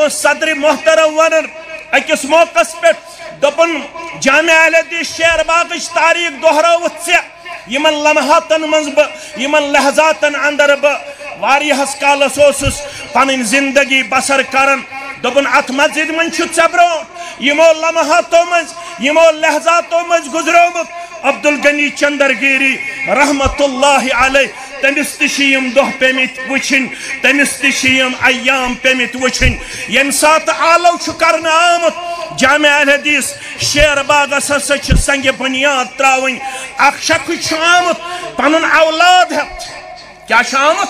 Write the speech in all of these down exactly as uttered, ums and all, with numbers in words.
صدر محترم ونان أکِس موقعس پٮ۪ٹھ، دوٚپُن، جامع اہل حدیث شیر باغٕچ تاریخ دۄہراوُتھ ژےٚ، یِمن لمحاتن منٛز بہٕ، یِمن لحظاتن اندر بہٕ واریاہس کالس اوسُس پنٕنۍ زندگی بسر کران۔ دوٚپُن، اتھ مسجد منٛز چھُ ژےٚ برونٛٹھ یِمو لمحاتو منٛز، یِمو لحظاتو منٛز گُزریومُت عبدالغنی چندرگیری رحمت اللہ علیہ۔ تٔمِس تہِ چھِ یِم دۄہ پیٚمٕتۍ وٕچھِنۍ، تٔمِس تہِ چھِ یِم ایام پیٚمٕتۍ وٕچھِنۍ، ییٚمہِ ساتہٕ آلو چھُ کرنہٕ آمُت جامع اہل حدیث شیر باغس ہسا چھِ سنگِ بنیاد تراوٕنۍ۔ اکھ شخص چھُ آمُت پنُن اولاد ہٮ۪تھ۔ کیٛاہ چھُ آمُت؟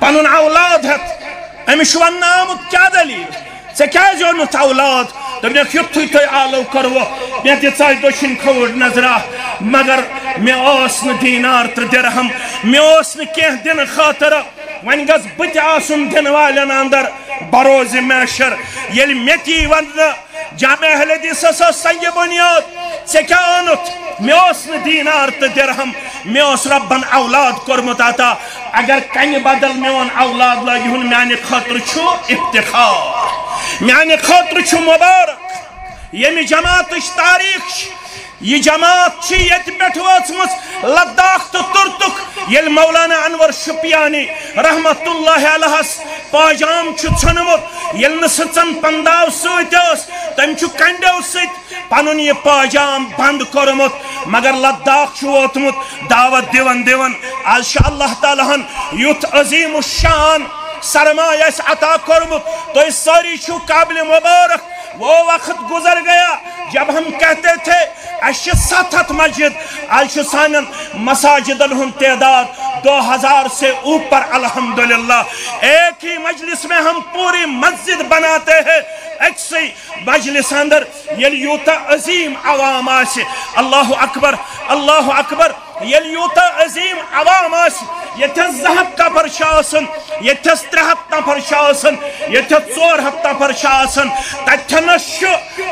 پنُن اولاد ہٮ۪تھ۔ أمِس چھُ وننہٕ آمُت، کیٛاہ دٔلیٖل؟ ژےٚ کیٛازِ اوٚنُتھ اولاد؟ دوٚپنَکھ، یُتھُے تۄہہِ آلو کوٚروٕ، مےٚ دِژاے دٔچھِنۍ کھووُر نظرا، مگر مےٚ اوس نہٕ دینار تہٕ درہم، مےٚ اوس نہٕ کینٛہہ دِنہٕ خٲطرٕ۔ وۄنۍ گژھ بہٕ تہِ آسُن دِنہٕ والٮ۪ن اندر بروز محشر۔ ییٚلہِ مےٚ تہِ یی وننہٕ، جامع اہل حدیثس ٲس سنگِ بنیاد، ژےٚ کیٛاہ اوٚنُتھ؟ مےٚ اوس نہٕ دینار تہٕ درہم، مےٚ اوس ربن اولاد کوٚرمُت عطا۔ اگر کنہِ بدل میون اولاد لٲگہِ ہُن، میانہِ خٲطرٕ چھُ افتخار، میانہِ خٲطرٕ چھُ مبارک۔ ییٚمہِ جماعتٕچ تاریخ چھِ، یہِ جماعت چھِ ییٚتہِ پٮ۪ٹھ وٲژمٕژ لداخ تہٕ تُرتُک۔ ییٚلہِ مولانا انور شُپیانی رحمت اللہ علیہس پاجام چھُ ژھیوٚنمُت، ییٚلہِ نہٕ سٕژن پنداو سۭتۍ ٲس، تٔمۍ چھُ کنڈیو سۭتۍ پنُن یہِ پاجام بند کوٚرمُت، مگر لداخ چھُ ووتمُت دعوت دِوان دِوان۔ آز چھُ اللہ تعالیٰ ہن یُتھ عظیم الشان سرمایہ اَسہِ عطا کوٚرمُت، تُہۍ سٲری چھِو قابل مبارک۔ وہ وقت گزر گیا جب ہم کہتے تھے، اَسہِ چھِ ستھ ہتھ مسجد، آز چھُ سانٮ۪ن مساجدن ہُنٛد تعداد دو ہزار سے اوپر، الحمدللہ۔ ایک ہی مجلس میں ہم پوری مسجد بناتے ہیں، أکسٕے مجلس اندر ییٚلہِ یوٗتاہ عظیم عوام آسہِ، اللہ اکبر، اللہ اکبر، ییٚلہِ یوٗتاہ عظیم عوام آسہِ، ییٚتھٮ۪س زٕ ہتھ نفر چھِ آسان، ییٚتھٮ۪س ترٛےٚ ہتھ نفر چھِ آسان، ییٚتھٮ۪س ژور ہتھ نفر چھِ آسان، تتھٮ۪نس چھُ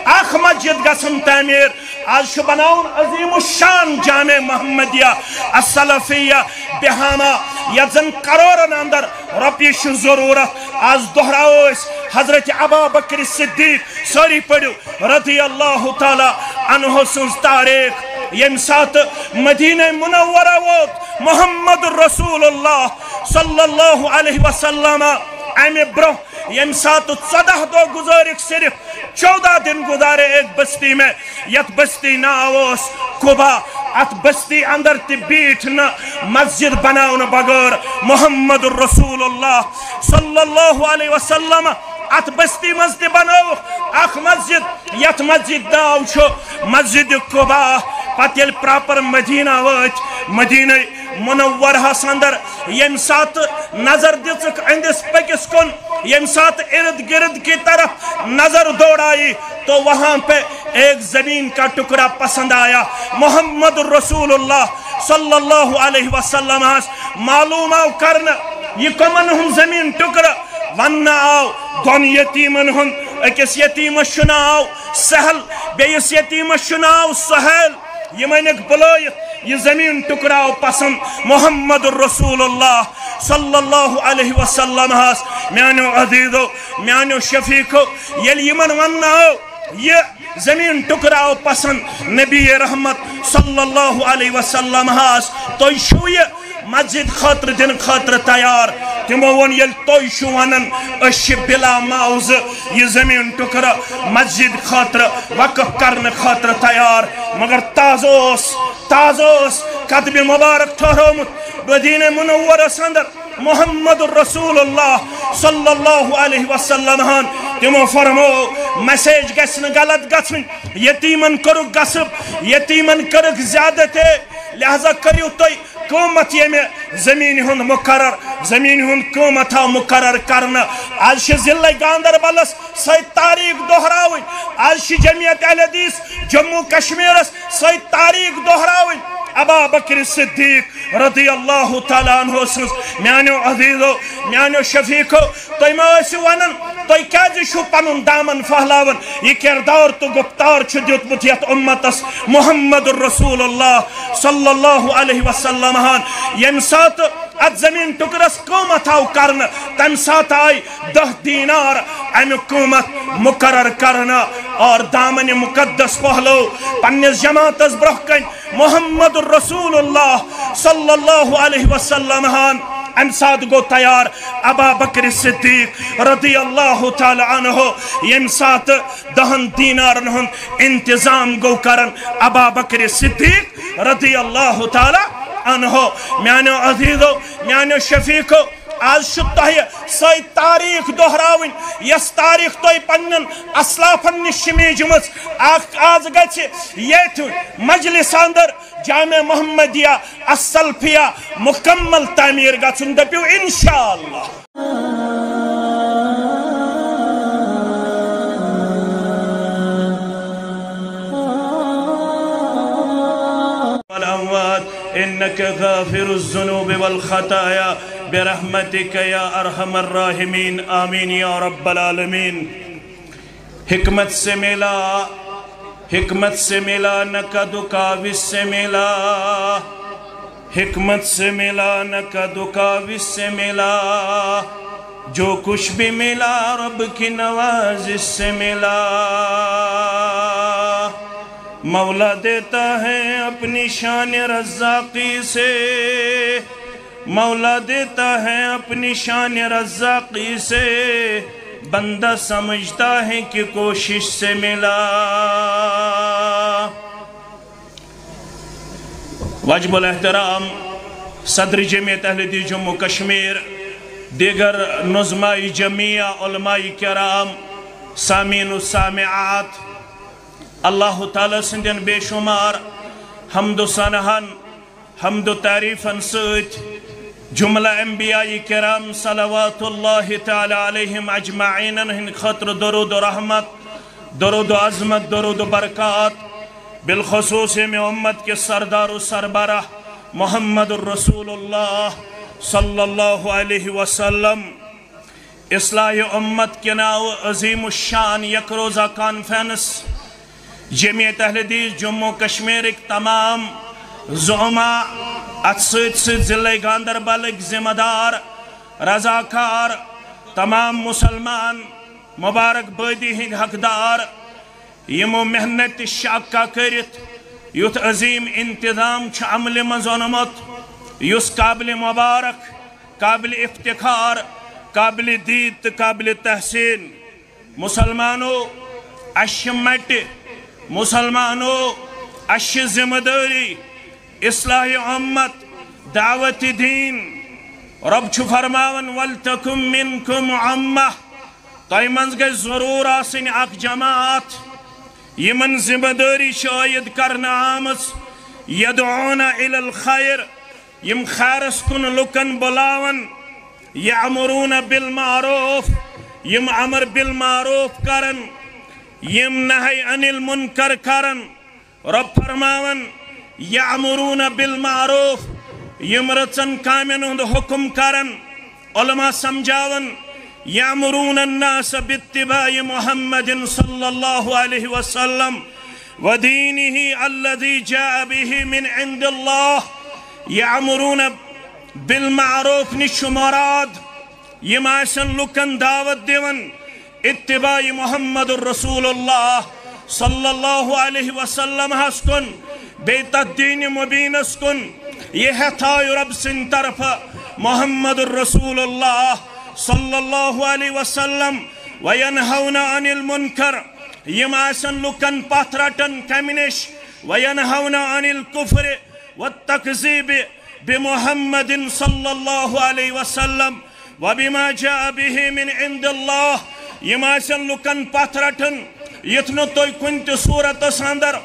اکھ مسجد گژھان تعمیٖر۔ آز چھُ بناوُن عظیم الشان جامع محمدیہ السلفیہ بہامہ، یتھ زن کرورن اندر رۄپیہِ چھِ ضروٗرت۔ آز دۄہراوو أسۍ حضرت ابا بکر صدیق، سٲری پٔرِو، رضی اللہ تعالیٰ عنہ سٕنٛز تاریخ۔ ییٚمہِ ساتہٕ مدینہ منورہ ووت محمد رسول اللہ صلی اللہ علیہ وسلم، امہِ برونٛہہ ییٚمہِ ساتہٕ ژۄداہ دۄہ گُزٲرِکھ، صرف چودہ دن گزارے ایک بستی میں، یتھ بستی ناو اوس قبا۔ اتھ بستی اندر تہِ بیٖٹھ نہٕ مسجد بناونہٕ بغٲر محمد رسول اللہ صلی اللہ علیہ وسلم۔ اتھ بستی منٛز تہِ بنٲوٕکھ اکھ مسجد، یتھ مسجد ناو چھُ مسجد قبا۔ پتہٕ ییٚلہِ پراپر مدینہ وٲتۍ، مدینہ منورہس اندر ییٚمہِ ساتہٕ نظر دِژٕکھ أنٛدِس پٔکِس کُن، ییٚمہِ ساتہٕ ارد گرد کی طرف نظر دوڑائی تو وہاں پہ ایک زمین کا ٹکڑا پسند آیا۔ محمد رسول اللہ صلی اللہ علیہ وسلم ہس معلوم آو کرنہٕ، یہِ کمن ہُنٛد زمین ٹکڑٕ؟ وننہٕ آو دۄن یتیمن ہُنٛد، أکِس یتیمس چھُ ناو سہل، بیٚیِس یتیمس چھُ ناو سہیل۔ یِمن أکۍ بُلٲیِتھ یہِ زمین ٹکڑاو پسند محمد رسول اللہ صلی اللہ علیہ وسلم ہس۔ میانیو عزیزو، میانیو شفیقو، ییٚلہِ یِمن وننہٕ آو یہِ زمین ٹکڑاو پسند نبی رحمت صلی اللہ علیہ وسلم ہس، تُہۍ چھِو یہِ مسجد خٲطرٕ دِنہٕ خٲطرٕ تیار؟ تِمو ووٚن، ییٚلہِ تُہۍ چھِو ونان، أسۍ چھِ بلا معاوضہٕ یہِ زمین ٹکڑٕ مسجد خٲطرٕ وقف کرنہٕ خٲطرٕ تیار۔ مگر تازٕ اوس، تازٕ اوس قدمِ مبارک ٹھہرومُت مدینہ منورس اندر محمد رسول اللہ صلی اللہ علیہ وسلم ہن۔ تِمو فرمو، مسیج گژھِ نہٕ غلط گژھٕنۍ، یتیمن کٔرٕکھ غصب، یتیمن کٔرٕکھ زیادتی، لہذا کٔرِو تُہۍ قۭمتھ ییٚمہِ زمین ہُنٛد مقرر، زمین ہُنٛد قۭمتھ آو مقرر کرنہٕ۔ آز چھِ ضلع گاندربلس سۄے تاریخ دۄہراوٕنۍ، آز چھِ جمعیت اہل حدیث جموں کشمیرس سۄے تاریخ دۄہراوٕنۍ۔ ابا بکر صدیق رضی اللہ تعالیٰ عنہ سٕنٛز۔ میانیو عزیزو، میانیو شفیقو، تُہۍ ما ٲسِو ونان، تُہۍ کیازِ چھِو پنُن دامن پھہلاوان؟ یہِ کردار تہٕ گفتار چھُ دیُتمُت یتھ امتس محمد رسول اللہ صلی اللہ علیہ وسلم ہن۔ ییٚمہِ ساتہٕ اتھ زمین ٹکرس قۭمتھ آو کرنہٕ، تمہِ ساتہٕ آیہِ دَہ دینار امیُک قۭمتھ مقرر کرنہٕ۔ اور دامن مقدس پہلو پننِس جماعتس برونٛہہ کنہِ محمد رسول اللہ صلی اللہ علیہ وسلم ہن امہِ ساتہٕ گوٚو تیار ابا بکر صدیق رضی اللہ تعالی عنہ۔ ییٚمہِ ساتہٕ دَہن دینارن ہُنٛد انتظام گوٚو کران ابا بکر صدیق رضی اللہ تعالی عنہ۔ میانیو عزیزو، میانیو شفیقو، آز چھُ تۄہہِ سۄے تاریخ دۄہراوٕنۍ، یۄس تاریخ تۄہہِ پننٮ۪ن اسلافن نِش چھِ میٖجمٕژ۔ اکھ آز گژھِ ییٚتھۍ مجلس اندر جامع محمدیہ السلفیہ مکمل تعمیر گژھُن، دٔپِو انشاءاللہ۔ والأموات إنك غافر الذنوب والخطايا برحمتك يا أرحم الراحمين، آمين يا رب العالمين۔ حکمت سے ملا، حکمت سے ملا، نہ کدو کاوش سے ملا، حکمت سے ملا، نہ کدو کاوش سے ملا، جو کچھ بھی ملا رب کی نوازش سے ملا۔ مولا دیتا ہے اپنی شان رزاقی سے، مولا دیتا ہے اپنی شان رزاقی سے، بندہ سمجھتا ہے کہ کوشش سے ملا۔ واجب الاحترام صدر جمعیت اہل حدیث جموں کشمیر، دیگر نظماء جمعیہ، علماء کرام، سامعین و سامعات، اللہ تعالیٰ سٕنٛدٮ۪ن بے شمار حمد و ثناہن، حمد و تعریفن سۭتۍ جملہ انبیاء کرام صلوات اللہ تعالیٰ علیہم اجمعینن ہٕنٛدِ خٲطرٕ درود و رحمت، درود و عظمت، درود و برکات، بالخصوص ییٚمہِ امت کہِ سردار و سربراہ محمد رسول اللہ صلی اللہ علیہ وسلم۔ اصلاح امت کے ناو عظیم الشان یک روزہ کانفرنس، جمعیت اہل حدیث جموں کشمیرک تمام زعما، اتھ سۭتۍ سۭتۍ ضلع گاندربلک ذمہ دار، رضاکار، تمام مسلمان، مبارک بٲدی ہٕنٛدۍ حقدار، یِمو محنت تہٕ شاکہ کٔرِتھ یُتھ عظیم انتظام چھُ عملہِ منٛز اونمُت، یُس قابل مبارک، قابل افتخار، قابل دید تہٕ قابل تحسین۔ مسلمانو، اسہِ چھِ مٹہِ، مسلمانو، اسہِ چھِ ذمہ دٲری، اصلاح امت، دعوت دین۔ رب چھُ فرماوان، "ولتکم منکم امہ"، تۄہہِ منٛز گژھِ ضروٗر آسٕنۍ اکھ جماعت، یِمن ذمہ دٲری چھِ عٲید کرنہٕ آمٕژ، یدعون الی الخیر، یِم خیرس کُن لُکن بُلاون، یأمرون بالمعروف، یِم امر بالمعروف کرن، یِم نہی عن المنکر کرن۔ رب فرماون، یأمرون بالمعروف، یِم رٕژن کامٮ۪ن ہُنٛد حُکم کرن۔ علماء سمجھاون، یأمرون الناس باتباع محمد صلی اللہ علیہ وسلم ودینہ الذی جاء بہ من عند اللہ۔ یأمرون بالمعروف نِش چھُ مراد، یِم آسن لُکن دعوت دِوان اتباع محمد رسول اللہ صلی اللہ علیہ وسلم ہس کُن، بیٚیہِ تتھ دین مبینس کُن۔ یہِ ہٮ۪تھ آو رب سٕنٛدِ طرفہٕ محمد رسول اللہ صلی اللہ علیہ وسلم۔ وینہون عن المنکر، یِم آسن لُکن پتھ رٹان کمہِ نِش؟ وینہون عن الکفر والتکذیب بمحمد صلی اللہ علیہ وسلم وبما جاء بہ من عند اللہ۔ یِم آسن لُکن پتھ رٹان، یُتھ نہٕ تُہۍ کُنہِ تہِ صورتس اندر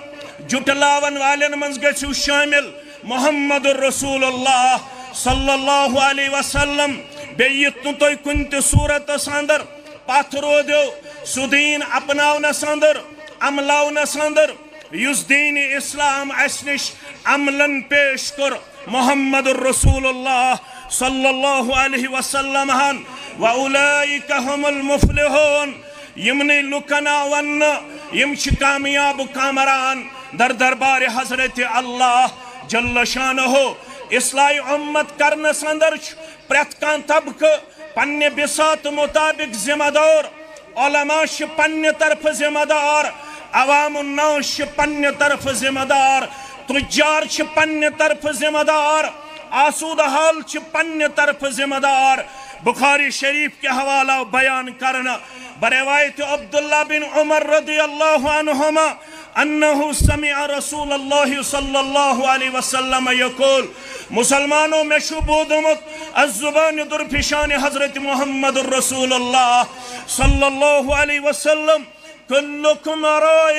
جُٹلاون والٮ۪ن منٛز گٔژھِو شٲمِل محمد رسول اللہ صلی اللہ علیہ وسلم۔ بیٚیہِ یُتھ نہٕ تُہۍ کُنہِ تہِ صورتس اندر پتھ رودِو سُہ دین اپناونس اندر، عملاونس اندر، یُس دین اسلام اسہِ نِش عملاً پیش کوٚر محمد رسول اللہ صلی اللہ علیہ وسلم ہن۔ وَأُولَٰئِكَ هُمُ الْمُفْلِحُونَ۔ یِمنٕے لُکن آو وننہٕ، یِم چھِ کامیاب کامران در دربار حضرت اللہ جل شانہ۔ اصلاح امت کرنس اندر چھُ پرٛٮ۪تھ کانٛہہ طبقہٕ پننہِ بساط مطابق ذمہ دار۔ علماء چھِ پننہِ طرفہٕ ذمہ دار، عوام الناس چھِ پننہِ طرفہٕ ذمہ دار، تجار چھِ پننہِ طرفہٕ ذمہ دار، آسودہ حال چھِ پننہِ طرفہٕ ذمہ دار۔ بخاری شریف کہِ حوالہ بیان کرنہٕ بروایت عبداللہ بن عمر رضی اللہ عنہما انه سمع رسول الله صلى الله عليه وسلم يقول، مسلمانو، مےٚ چھُ بوٗزمُت از زبان درپیشان حضرت محمد رسول اللہ صلی اللہ علیہ وسلم، كلكم راع،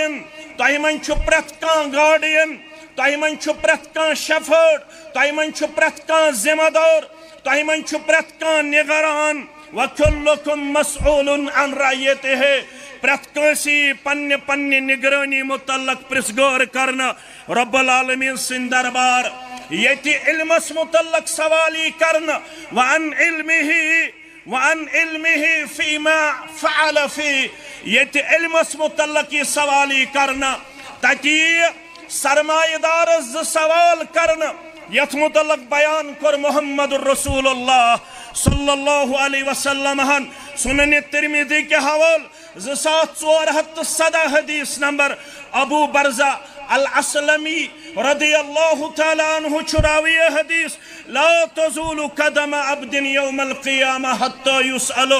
تۄہہِ منٛز چھُ پرٛٮ۪تھ کانٛہہ گارڈین، تۄہہِ منٛز چھُ پرٛٮ۪تھ کانٛہہ شیفٲرڈ، تۄہہِ منٛز چھُ پرٛٮ۪تھ کانٛہہ ذمہ دار، تۄہہِ منٛز چھُ پرٛٮ۪تھ کانٛہہ نگران۔ وكلكم مسؤول عن رعيته، پرٛٮ۪تھ کٲنٛسہِ پننہِ پننہِ نگرٲنی متعلق پرٛژھ غور کرنہٕ رب العالمین سٕنٛدِ دربار۔ ییٚتہِ علمس متعلق سوال یی کرنہٕ، وعن علمه، وعن علمه فيما فعل فيه، ییٚتہِ علمس متعلق یی سوال یی کرنہٕ، تتہِ یی سرمایہ دارس زٕ سوال کرنہٕ، یتھ متعلق بیان کوٚر محمد رسول اللہ صلی اللہ علیہ وسلم ہن سنن ترمذی کہِ حوالہٕ زٕ ساس ژور ہتھ تہٕ سداہ حدیث نمبر۔ ابو برزہ الاسلمی رضی اللہ تعالیٰ عنہ چھُ راوی حدیث، لا تزول قدم عبد يوم القيامة حتى يسأل۔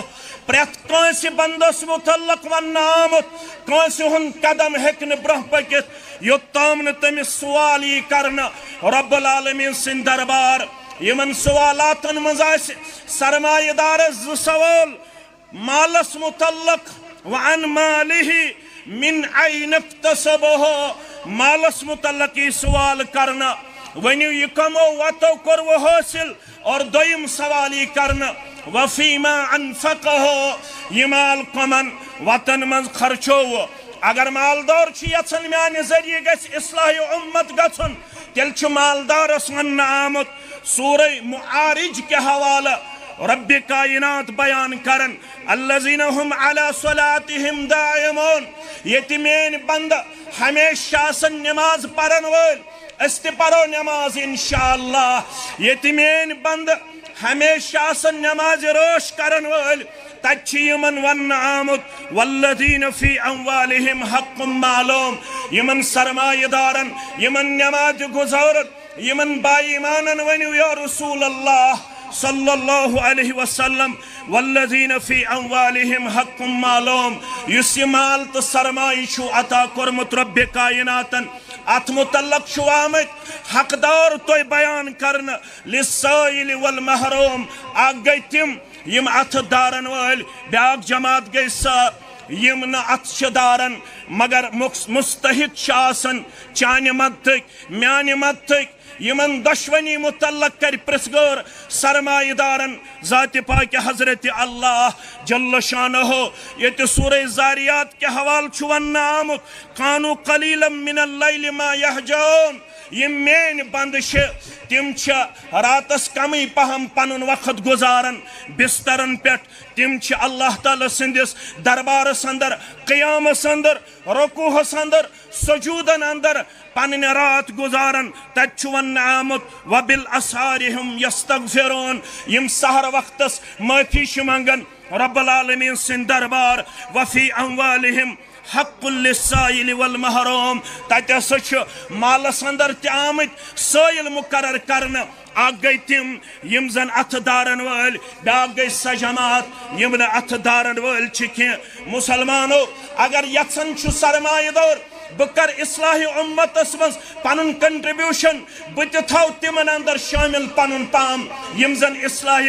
پرٛٮ۪تھ کٲنٛسہِ بندس متعلق وننہٕ آمُت، کٲنٛسہِ ہُنٛد قدم ہیٚکہِ نہٕ برٛونٛہہ پٔکِتھ یوٚت تام نہٕ تٔمِس سوال یی کرنہٕ رب العالمین سٕنٛدِ دربار۔ یِمن سوالاتن منٛز آسہِ سرمایہ دارس زٕ سوال، مالس متعلق، وعن ماله من أين اكتسبه، مالس متعلق یی سوال کرنہٕ، ؤنِو یہِ کمو وتو کوٚروٕ حٲصِل، اور دوٚیِم سوال یی کرنہٕ، وفيما أنفقه، یہِ مال کمن وتن منٛز خرچووٕ۔ اگر مالدار چھُ یژھان میانہِ ذٔریعہٕ گژھِ اصلاح امت گژھُن، تیٚلہِ چھُ مالدارس وننہٕ آمُت سورہ معارج کہِ حوالہٕ رب کائنات بیان کران، الذين هم على صلاتهم دائمون، ییٚتہِ میٲنۍ بندٕ ہمیشہِ چھِ آسان نماز پرن وٲلۍ، أسۍ تہِ پرو نماز انشاءاللہ۔ ییٚتہِ میٲنۍ بندٕ ہمیشہِ چھِ آسان نماز رٲچھ کرن وٲلۍ، تتہِ چھِ یِمن وننہٕ آمُت، والذين في أموالهم حق معلوم، یِمن سرمایہ دارن، یِمن نماز گزارن، یِمن با ایمانن ؤنِو یا رسول اللہ صلی اللہ علیہ وسلم، والذين في أموالهم حق معلوم، یُس یہِ مال تہٕ سرمایہِ چھُ عطا کوٚرمُت رب کائناتن، اتھ متعلق چھُ آمٕتۍ حقدار تۄہہِ بیان کرنہٕ، للسائل والمحروم، اکھ گٔے تِم یِم اتھٕ دارن وٲلۍ، بیاکھ جماعت گٔے سۄ یِم نہٕ اتھٕ چھِ دارن مگر مُخ-، مستحق چھِ آسان چانہِ مدتٕکۍ، میانہِ مدتٕکۍ۔ یِمن دۄشوٕنی متعلق کرِ پرژھ غور سرمایہ دارن ذات پاک حضرت اللہ جل شانہ۔ ییٚتہِ سورہ ذاریات کہِ حوالہٕ چھُ وننہٕ آمُت، كانوا قليلا من الليل ما يهجعون، یِم میٲنۍ بندٕ چھِ، تِم چھِ راتس کمٕے پہم پنُن وقت گزاران بسترن پٮ۪ٹھ۔ تِم چھِ اللہ تعالیٰ سٕنٛدِس دربارس اندر، قیامس اندر، رکوعس اندر، سجودن اندر پنٕنۍ رات گزاران۔ تتہِ چھُ وننہٕ آمُت، وبالاسحار هم يستغفرون، یِم سحر وقتس معٲفی چھِ منگان رب العالمین سٕنٛدِ دربار۔ وفي أموالهم حق للسائل والمحروم، تتہِ ہسا چھُ مالس اندر تہِ آمٕتۍ سٲیِل مقرر کرنہٕ۔ اکھ گٔے تِم یِم زن اتھٕ دارن وٲلۍ، بیاکھ گٔے سۄ جماعت یِم نہٕ اتھٕ دارن وٲلۍ چھِ کینٛہہ۔ مسلمانو، اگر یژھان چھُ سرمایہ دار بہٕ کرٕ اصلاح امتس منٛز پنُن contribution، بہٕ تہِ تھاو تِمن اندر شٲمِل پنُن پان یِم زن اصلاح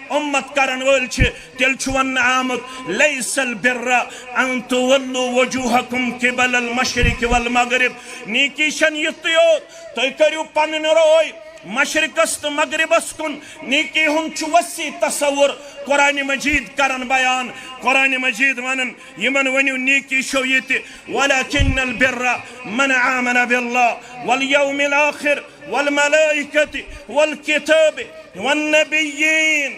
امت کرن وٲلۍ چھِ، تیٚلہِ چھُ وننہٕ آمُت، ليس البر أن تولوا وجوهكم قبل المشرق والمغرب۔ نیکی چھنہٕ یِتُے یوت، تُہۍ کٔرِو پنٕنۍ روے مشرقس تہٕ مغربس کُن۔ نیکی ہُنٛد چھُ وسیع تصور قرآن مجید کران بیان۔ قرآن مجید ونان، یِمن ؤنِو نیکی چھو یہِ تہِ، ولكن البر من آمن بالله واليوم الآخر والملائكة والكتاب والنبيين۔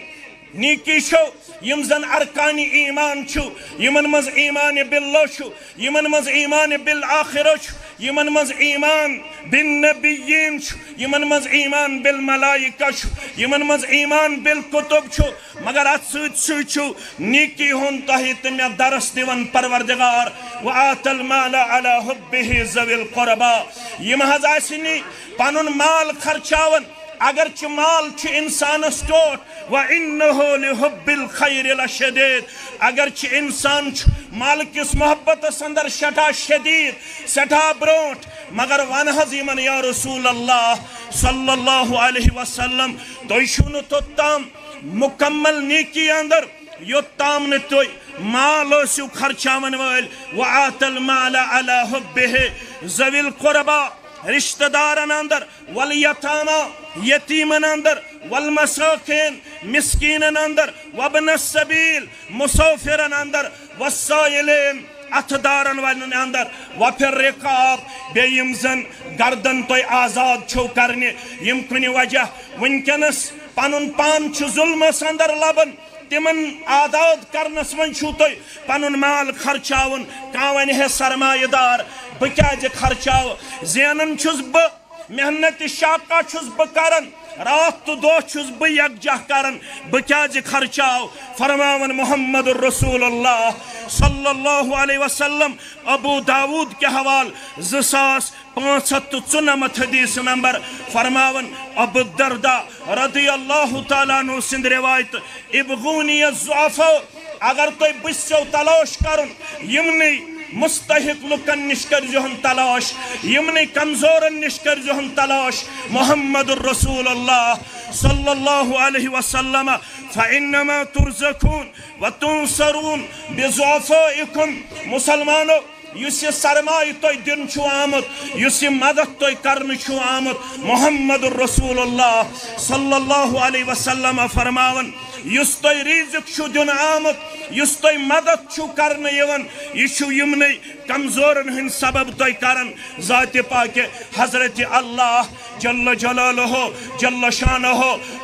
نیکی چھو یِم زن ارکان ایمان چھُ، یِمن منٛز ایمان باللہ چھُ، یِمن منٛز ایمان بالآخرہ چھُ، یِمن منٛز ایمان بالنبیین چھُ، یِمن منٛز ایمان بالملائکہ چھُ، یِمن منٛز ایمان بالکتب چھُ، مگر اتھ سۭتۍ سۭتۍ چھُ نیکی ہُنٛد تۄہہِ تہٕ مےٚ درس دِوان پروردگار۔ وآت المال علی حبہ ذوی القربا۔ یِم حظ آسہِ نہٕ پنُن مال خرچاوان، اگرچہِ مال چھُ انسانس ٹوٹھ، وانہ لحب الخیر لشدید، اگرچہِ انسان چھُ مال کِس محبتس اندر سٮ۪ٹھاہ شدید، سٮ۪ٹھاہ برونٹھ، مگر ون حظ یِمن، یا رسول اللہ صلی اللہ علیہ وسلم، تُہۍ چھِو نہٕ توٚتام مکمل نیکی اندر، یوٚت تام نہٕ تُہۍ مال ٲسِو خرچاون وٲلۍ۔ وآت المال علی حبہ ذوی القربا، رشتہ دارن اندر، والیتاما، یتیمن اندر، والمساکین، مسکینن اندر، وابن السبیل، مسافرن اندر، والسائلین، اتھٕ دارن والٮ۪ن اندر، وفی الرقاب، بیٚیہِ یِم زن گردن تۄہہِ آزاد چھو کرنہِ، یِم کُنہِ وجہ وٕنکیٚنس پنُن پان چھِ ظلمس اندر لبان، تِمن آزاد کرنس منٛز چھُو تُہۍ پنُن مال خرچاوُن۔ کانٛہہ ونہِ ہے سرمایہ دار، بہٕ کیازِ خرچاوٕ؟ زینان چھُس بہٕ، محنت شاقہ چھُس بہٕ کران، راتھ تہٕ دۄہ چھُس بہٕ یکجاہ کران، بہٕ کیازِ خرچاو؟ فرماوان محمد رسول اللہ صلی اللہ علیہ وسلم، ابو داود کہِ حوالہٕ زٕ ساس پانٛژھ ہتھ تہٕ ژُنَمَتھ حدیث نمبر، فرماوان ابو الدرداء رضی اللہ تعالیٰ عنہ سٕنٛد روایت، ابغونی الضعفاء، اگر تُہۍ بہٕ چھسو تلاش کرُن، یِمنٕے مستحق لُکن نِش کٔرزِہُن تلاش، یِمنٕے کمزورن نِش کٔرزِہُن تلاش۔ محمد رسول اللہ صلی اللہ علیہ وسلم، فانما ترزقون وتنصرون بضعفائکم۔ مسلمانو، یُس یہِ سرمایہ تۄہہِ دِنہٕ چھُو آمُت، یُس یہِ مدد تۄہہِ کرنہٕ چھُو آمُت، محمد رسول اللہ صلی اللہ علیہ وسلم فرماوان، یُس تۄہہِ رزق چھُو دِنہٕ آمُت، یُس تۄہہِ مدد چھُو کرنہٕ یِوان، یہِ چھُو یِمنٕے کمزورن ہٕنٛدۍ سبب تۄہہِ کران۔ ذاتِ پاکہِ حضرت اللہ جل جلالہ جل شانہ،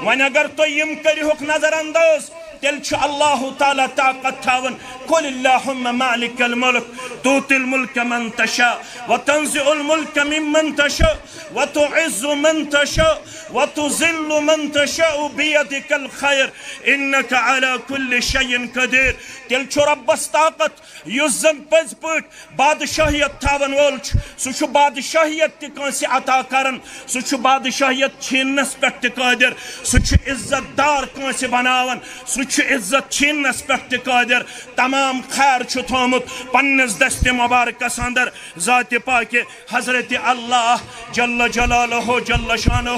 وۄنۍ اگر تُہۍ یِم کٔرِہُکھ نظر انداز، تیٚلہِ چھُ اللہ تعالیٰ طاقت تھاوان۔ قل اللہم مالک الملک، تؤتی الملک من تشاء، وتنزع الملک ممن تشاء، وتعز من تشاء، وتذل من تشاء، بیدک الخیر، انک علی کل شیء قدیر۔ تیٚلہِ چھُ رۄبس طاقت، یُس زن پٔزۍ پٲٹھۍ بادشاہیت تھاون وول چھُ، سُہ چھُ بادشاہیت تہِ کٲنٛسہِ عطا کران، سُہ چھُ بادشاہیت چھیننس پٮ۪ٹھ تہِ قٲدر، سُہ چھُ عزت دار کٲنٛسہِ بناوان، سُہ چھُ عزت چھیننس پٮ۪ٹھ تہِ قٲدر۔ تمام خیر چھُ تھومُت پننِس دستِ مبارکس اندر ذاتِ پاکہِ حضرت اللہ جل جلالہ جل شانہ۔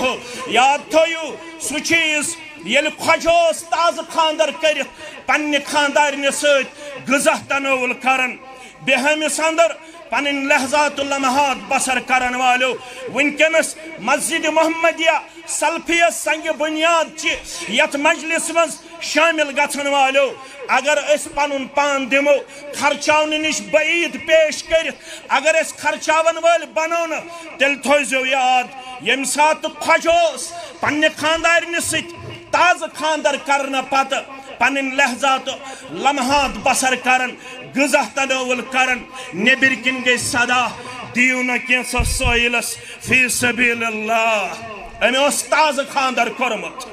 یاد تھٲیِو سُہ چیٖز، ییٚلہِ خۄجہِ اوس تازٕ خانٛدر کٔرِتھ پننہِ خانٛدارنہِ سۭتۍ غذا تناول کران، بیہٲمِس اندر پنٕنۍ لحظات و لمحات بسر کرن والو، وٕنکیٚنس مسجد محمدیہ سلفیہ سنگ بنیاد چہِ یتھ مجلس منٛز شٲمِل گژھن والو، اگر أسۍ پنُن پان دِمو خرچاونہٕ نِش بعید پیش کٔرِتھ، اگر أسۍ خرچاون وٲلۍ بنو نہٕ، تیٚلہِ تھٲیزیو یاد، ییٚمہِ ساتہٕ خۄجہِ اوس پننہِ خانٛدارنہِ سۭتۍ تازٕ خانٛدر کرنہٕ پتہٕ پنٕنۍ لحظات لمحات بسر کران، غذا تناول کران، نیبر کِنۍ گٔے صدا، دِیِو نہ کینٛژھس سٲیلس فی سبیل اللہ۔ أمۍ اوس تازٕ خانٛدر کوٚرمُت،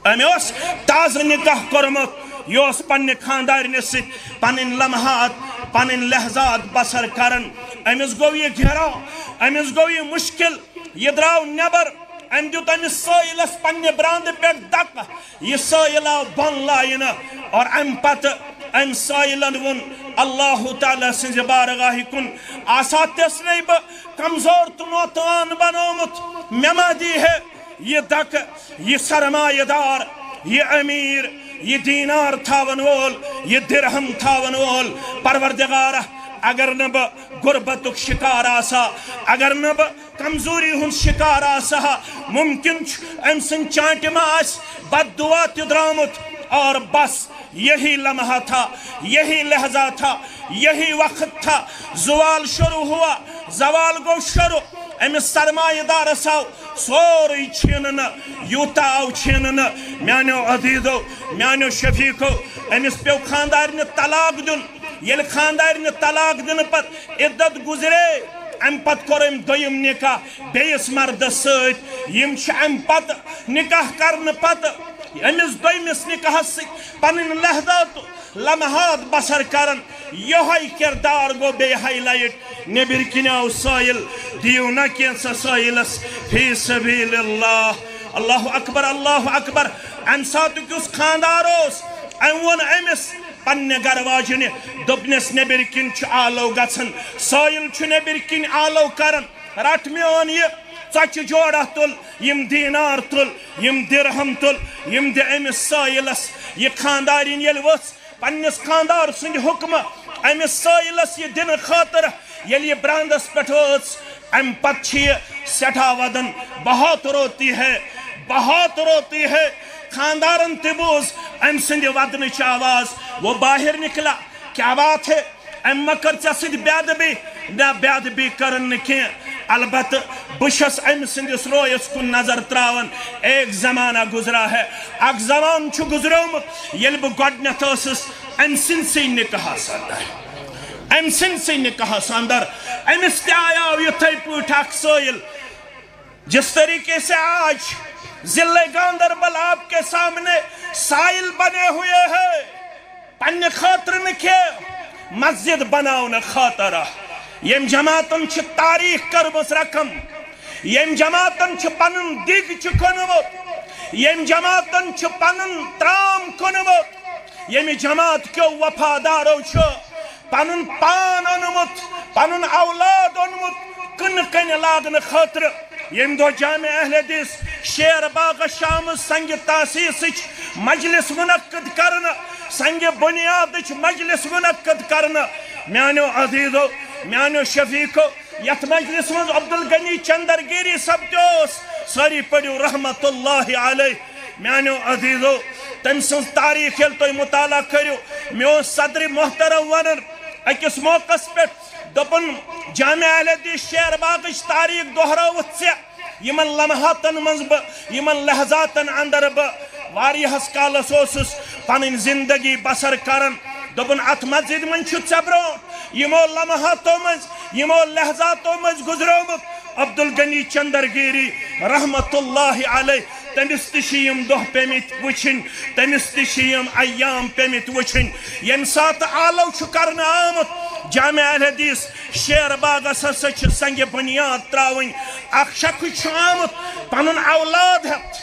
أمۍ اوس تازٕ نکاح کوٚرمُت، یہِ اوس پننہِ خانٛدارنہِ سۭتۍ پنٕنۍ لمحات، پنٕنۍ لحظات بسر کران۔ أمِس گوٚو یہِ گھیراو، أمِس گوٚو یہِ مشکل، یہِ درٛاو نٮ۪بر، أمۍ دیُت أمِس سٲیلس پننہِ براندٕ پٮ۪ٹھ دکہٕ، یہِ سٲیِل آو بۄن لاینہٕ اور امہِ پتہٕ امہِ سٲیِلن ووٚن اللہ تعالیٰ سٕنٛزِ بارگاہہِ کُن، آسا تِژھ نے بہٕ کمزور تہٕ نوتان بنومُت، مےٚ ما دی ہے یہِ دکہٕ، یہِ سرمایہ دار، یہِ امیر، یہِ دینار تھاون وول، یہِ درہم تھاون وول، پروردگارہ، اگر نہٕ بہٕ غربتُک شکار آسہٕ ہا، اگر نہٕ بہٕ کمزوری ہُنٛد شکار آسہٕ ہا، ممکن چھُ أمۍ سٕنٛدِ چانٹہِ ما آسہِ بد دعا تہِ درٛامُت۔ اور بس یہی لمحہ تھا، یہی لحظہ تھا، یہی وقت تھا۔ زوال شروع ہوا، زوال گوٚو شروع۔ أمِس سرمایہ دارس آو سورُے چھیننہٕ، یوٗتاہ آو چھیننہٕ۔ میانیو عزیزو، میانیو شفیقو، أمِس پیوٚو خانٛدارنہِ طلاق دیُن۔ ییٚلہِ خانٛدارنہِ طلاق دِنہٕ پتہٕ عدت گُزرے، امہِ پتہٕ کوٚر أمۍ دوٚیِم نکاح بیٚیِس مردس سۭتۍ۔ یِم چھِ امہِ پتہٕ نکاح کرنہٕ پتہٕ أمِس دوٚیمِس نکاحس سۭتۍ پنٕنۍ لحظات، لمحات بسر کران۔ یِہوٚے کردار گوٚو بیٚیہِ highlight۔ نیٚبٕرۍ کِنۍ آو سٲیِل، دِیِو نہ کینٛژھا سٲیِلس فی سبیل اللہ۔ اللہ اکبر، اللہ اکبر۔ امہِ ساتُک یُس خاندار اوس، أمۍ ووٚن أمِس پننہِ گرٕ واجنہِ، دوٚپنس، "نیٚبٕرۍ کِنۍ چھُ آلو گژھان، سٲیِل چھُ نیٚبٕرۍ کِنۍ آلو کران، رٹ میون یہِ ژۄچہِ جوڑا تُل، یِم دینار تُل، یِم درہم تُل، یِم دِ أمِس سٲیِلس۔" یہِ خاندارِنۍ ییٚلہِ ؤژھ پننِس خاندار سٕنٛدِ حُکمہٕ أمِس سٲیِلس یہِ دِنہٕ خٲطرٕ، ییٚلہِ یہِ براندس پٮ۪ٹھ وٲژ، امہِ پتہٕ چھِ یہِ سٮ۪ٹھاہ ودان، "بہت روتی ہے، بہت روتی ہے۔" خاندارن تہِ بوٗز أمۍ سٕنٛدِ ودنٕچ آواز، وہ باہر نکلا، "کیا بات ہے؟ أمۍ ما کٔر ژےٚ سۭتۍ بے ادبی؟" "نہ، بے ادبی کٔرٕن نہٕ کینٛہہ، البتہٕ بہٕ چھَس أمۍ سٕنٛدِس رویَس کُن نظر تراوان۔ ایک زمانہ گزرا ہے، اکھ زمانہٕ چھُ گُزریومُت، ییٚلہِ بہٕ گۄڈٕنٮ۪تھ ٲسٕس أمۍ سٕنٛدسٕے نکاحس اندر، أمۍ سٕنٛدسٕے نکاحس اندر، أمِس تہِ آیاو یِتھَے پٲٹھۍ اکھ سٲیِل، جس طریقے سے آج ضلع گاندربل آپ کے سامنے سائل بنے ہوئے ہے، پننہِ خٲطرٕ نہٕ کینٛہہ، مسجد بناونہٕ خٲطرٕ۔ ییٚمۍ جماعتن چھِ تاریخ کٔرمٕژ رقم، ییٚمۍ جماعتن چھِ پنُن دِگ چھُ کٕنمُت، ییٚمۍ جماعتن چھُ پنُن ترام کٕنمُت، ییٚمہِ جماعت کیو وفادارو چھُ پنُن پان اوٚنمُت، پنُن اولاد اوٚنمُت کٕنہٕ کنہِ لاگنہٕ خٲطرٕ۔ ییٚمہِ دۄہ جامع اہل حدیث شیر باغس چھِ آمٕژ سنگِ تاسیسٕچ مجلس منعقد کرنہٕ، سنگِ بنیادٕچ مجلس منعقد کرنہٕ، میانیو عزیزو، میانیو شفیقو، یتھ مجلس منٛز عبدالغنی چندرگیری صٲب تہِ اوس، سٲری پٔرِو رحمت اللہ علیہ۔ میانیو عزیزو، تٔمۍ سٕنٛز تاریخ ییٚلہِ تُہۍ مطالعہ کٔرِو، مےٚ اوس صدرِ محترم ونان أکِس موقعس پٮ۪ٹھ، دوٚپُن، "جامع اہل حدیث شیر باغٕچ تاریخ دۄہرٲوٕتھ ژےٚ یِمن لمحاتن منٛز بہٕ، یِمن لحظاتن اندر بہٕ واریاہس کالس اوسُس پنٕنۍ زندگی بسر کران۔" دوٚپُن، "اتھ مسجد منٛز چھُ ژےٚ برونٛٹھ یِمو لمحاتو منٛز، یِمو لحظاتو منٛز گُزریومُت عبدالغنی چندرگیری رحمت اللہ علیہ۔ تٔمِس تہِ چھِ یِم دۄہ پیٚمٕتۍ وٕچھِنۍ، تٔمِس تہِ چھِ یِم ایام پیٚمٕتۍ وٕچھِنۍ۔ ییٚمہِ ساتہٕ آلو چھُ کرنہٕ آمُت جامع اہل حدیث شیر باغس ہسا چھِ سنگِ بنیاد تراوٕنۍ۔ اکھ شخص چھُ آمُت پنُن اولاد ہٮ۪تھ۔"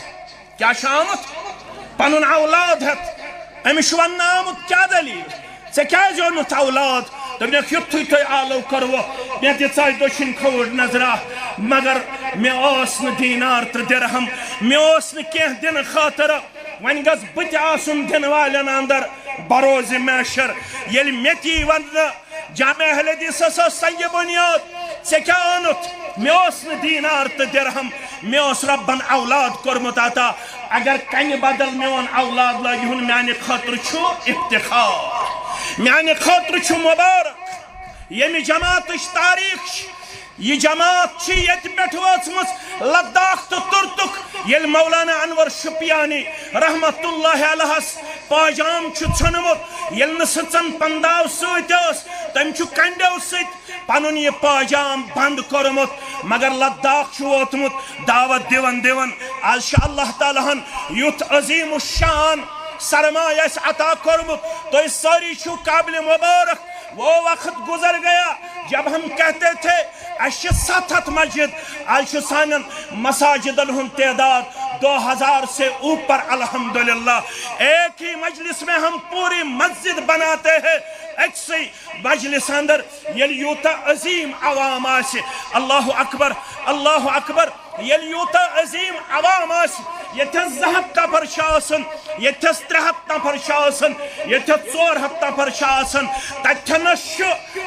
کیٛاہ چھُ آمُت؟ پنُن اولاد ہٮ۪تھ۔ أمِس چھُ وننہٕ آمُت، "کیٛاہ دٔلیٖل؟ ژےٚ کیٛازِ اوٚنُتھ اولاد؟" دوٚپنَکھ، "یُتھُے تۄہہِ آلو کوٚروٕ، مےٚ دِژاے دٔچھِنۍ کھووُر نظرا، مگر مےٚ اوس نہٕ دینار تہٕ درہم، مےٚ اوس نہٕ کینٛہہ دِنہٕ خٲطرٕ۔ وۄنۍ گژھ بہٕ تہِ آسُن دِنہٕ والٮ۪ن اندر بروزِ محشر۔ ییٚلہِ مےٚ تہِ یی وننہٕ، جامع اہل حدیثس ٲس سنگِ بنیاد، ژےٚ کیٛاہ اوٚنُتھ؟ مےٚ اوس نہٕ دینار تہٕ درہم، مےٚ اوس ربن اولاد کوٚرمُت عطا۔ اگر کنہِ بدل میون اولاد لٲگہِ ہُن، میانہِ خٲطرٕ چھُ افتخار، میانہِ خٲطرٕ چھُ مبارک۔" ییٚمہِ جماعتٕچ تاریخ چھِ، یہِ جماعت چھِ ییٚتہِ پٮ۪ٹھ وٲژمٕژ لداخ تہٕ تُرتُک۔ ییٚلہِ مولانا انور شُپیانی رحمت اللہ علیہس پاجام چھُ ژھیوٚنمُت، ییٚلہِ نہٕ سٕژن پنداو سۭتۍ ٲس، تٔمۍ چھُ کنڈیو سۭتۍ پنُن یہِ پاجام بند کوٚرمُت، مگر لداخ چھُ ووتمُت دعوت دِوان دِوان۔ از چھُ اللہ تعالیٰ ہن یُتھ عظیم الشان سرمایہ اسہِ عطا کوٚرمُت، تُہۍ سٲری چھِو قابل مبارک۔ وہ وقت گزر گیا جب ہم کہتے تھے، اسہِ چھِ ستھ ہتھ مسجد، از چھُ سانٮ۪ن مساجدن ہُنٛد تعداد دو ہزار سے اوپر، الحمدللہ۔ ایک ہی مجلس میں ہم پوری مسجد بناتے ہیں، أکسٕے مجلس اندر ییٚلہِ یوٗتاہ عظیم عوام آسہِ، اللہ اکبر، اللہ اکبر، ییٚلہِ یوٗتاہ عظیم عوام آسہِ، ییٚتھٮ۪س زٕ ہتھ نفر چھِ آسان، ییٚتھٮ۪س ترٛےٚ ہتھ نفر چھِ آسان، ییٚتھٮٮ۪س ژور ہتھ نفر چھِ آسان، تتھٮ۪نس چھُ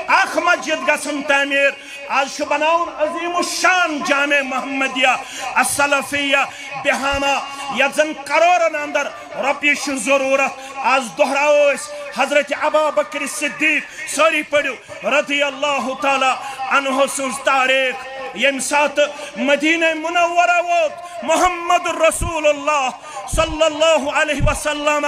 اکھ مسجد گژھان تعمیٖر۔ از چھُ بناوُن عظیم الشان جامع محمدیہ السلفیہ بہامہ، یتھ زن کرورن اندر رۄپیہِ چھِ ضروٗرت۔ از دۄہراوو أسۍ حضرت ابا بکر صدیق، سٲری پٔرِو، رضی اللہ تعالیٰ عنہ سٕنٛز تاریخ۔ ییٚمہِ ساتہٕ مدینہ منورہ ووت محمد رسول اللہ صلی اللہ علیہ وسلم،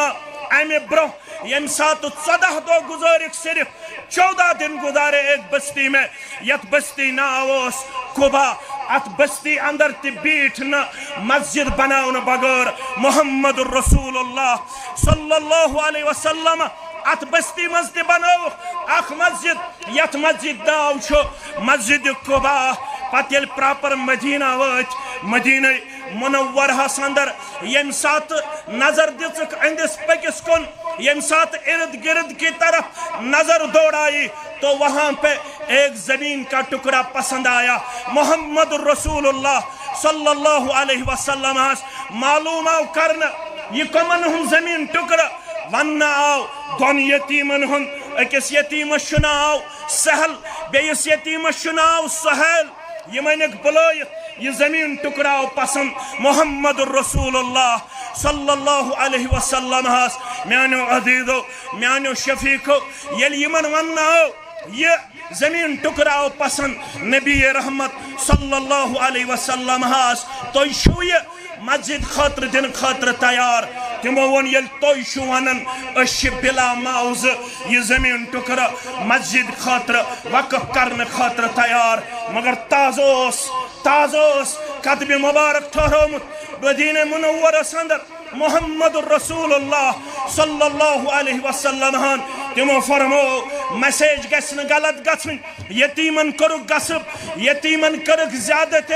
امہِ برونٛہہ ییٚمہِ ساتہٕ ژۄدہ دۄہ گُزٲرِکھ صرف، چودہ دن گزارے ایک بستی میں، یتھ بستی ناو اوس قبا۔ اتھ بستی اندر تہِ بیٖٹھ نہٕ مسجد بناونہٕ بغٲر محمد رسول اللہ صلی اللہ علیہ وسلم۔ اتھ بستی منٛز تہِ بنٲوٕکھ اکھ مسجد، یتھ مسجد ناو چھُ مسجد قبا۔ پتہٕ ییٚلہِ پراپر مدینہ وٲتۍ، مدینہ منورہس اندر ییٚمہِ ساتہٕ نظر دِژٕکھ أہنٛدِس پٔکِس کُن، ییٚمہِ ساتہٕ ارد گرد کی طرف نظر دوڑائی تو وہاں پہ ایک زمین کا ٹکڑا پسند آیا۔ محمد رسول اللہ صلی اللہ علیہ وسلم ہس معلوم آو کرنہٕ، یہِ کمن ہُنٛد زمین ٹکڑٕ؟ وننہٕ آو دۄن یتیمن ہُنٛد، أکِس یتیمس چھُ ناو سہل، بیٚیِس یتیمس چھُ ناو سہیل۔ یِم أنِکھ بُلٲیِتھ، یہِ زمین ٹکڑاو پسند محمد رسول اللہ صلی اللہ علیہ وسلم ہس۔ میانیو عزیزو، میانیو شفیقو، ییٚلہِ یِمن وننہٕ آو، یہِ زمین ٹکڑاو پسند نبی رحمت صلی اللہ علیہ وسلم ہس، تُہۍ چھِو یہِ مسجد خٲطرٕ دِنہٕ خٲطرٕ تیار؟ تِمو ووٚن، ییٚلہِ تُہۍ چھِو ونان، أسۍ چھِ بلا معاوضہٕ یہِ زمین ٹکڑٕ مسجد خٲطرٕ وقف کرنہٕ خٲطرٕ تیار۔ مگر تازٕ اوس، تازٕ اوس قدمِ مبارک ٹھہرومُت مدینہ منورس اندر محمد رسول اللہ صلی اللہ علیہ وسلم ہن۔ تِمو فرمو، میسیج گژھِ نہٕ غلط گژھٕنۍ، یتیمن کٔرٕکھ غصب، یتیمن کٔرٕکھ زیادتی،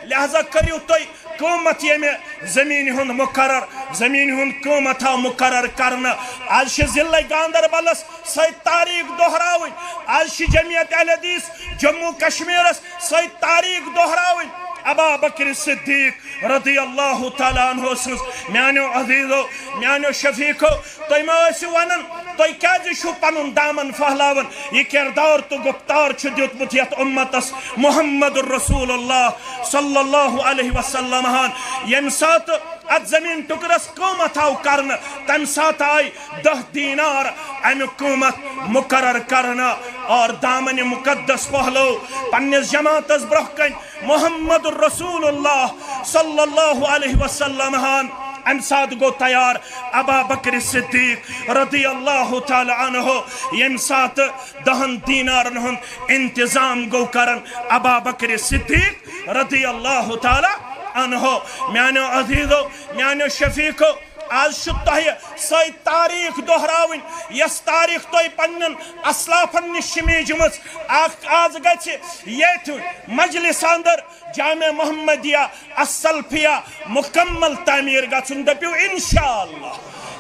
لہذا کٔرِو تُہۍ قۭمتھ ییٚمہِ زمین ہُنٛد مقرر، زمین ہُنٛد قۭمتھ آو مقرر کرنہٕ۔ از چھِ ضلع گاندربلس سۭتۍ تاریخ دۄہراوٕنۍ، از چھِ جمعیت اہل حدیث جموں کشمیرس سۭتۍ تاریخ دۄہراوٕنۍ ابا بکر صدیق رضی اللہ تعالیٰ عنہ سٕنٛز۔ میانیو عزیزو، میانیو شفیقو، تُہۍ ما ٲسِو ونان، تُہۍ کیازِ چھِو پنُن دامن پھہلاوان؟ یہِ کردار تہٕ گفتار چھُ دیُتمُت یتھ امتس محمد رسول اللہ صلی اللہ علیہ وسلم ہن۔ ییٚمہِ ساتہٕ اتھ زمین ٹکرس قۭمتھ آو کرنہٕ، تمہِ ساتہٕ آیہِ دہ دینار امیُک قۭمتھ مقرر کرنہٕ اور دامن مقدس پہلو پننِس جماعتس برونٛہہ کنہِ محمد رسول اللہ صلی اللہ علیہ وسلم ہن۔ امہِ ساتہٕ گوٚو تیار ابا بکر صدیق رضی اللہ تعالیٰ عنہ۔ ییٚمہِ ساتہٕ دہن دینارن ہُنٛد انتظام گوٚو کران ابا بکر صدیق رضی اللہ تعالیٰ عنہ۔ میانیو عزیزو، میانیو شفیقو، از چھُ تۄہہِ سۄے تاریخ دۄہراوٕنۍ، یۄس تاریخ تۄہہِ پننٮ۪ن اسلافن نِش چھِ میٖجمٕژ۔ اکھ از گژھِ ییٚتھۍ مجلس اندر جامع محمدیہ السلفیہ مکمل تعمیر گژھُن۔ دٔپِو، انشاءاللہ،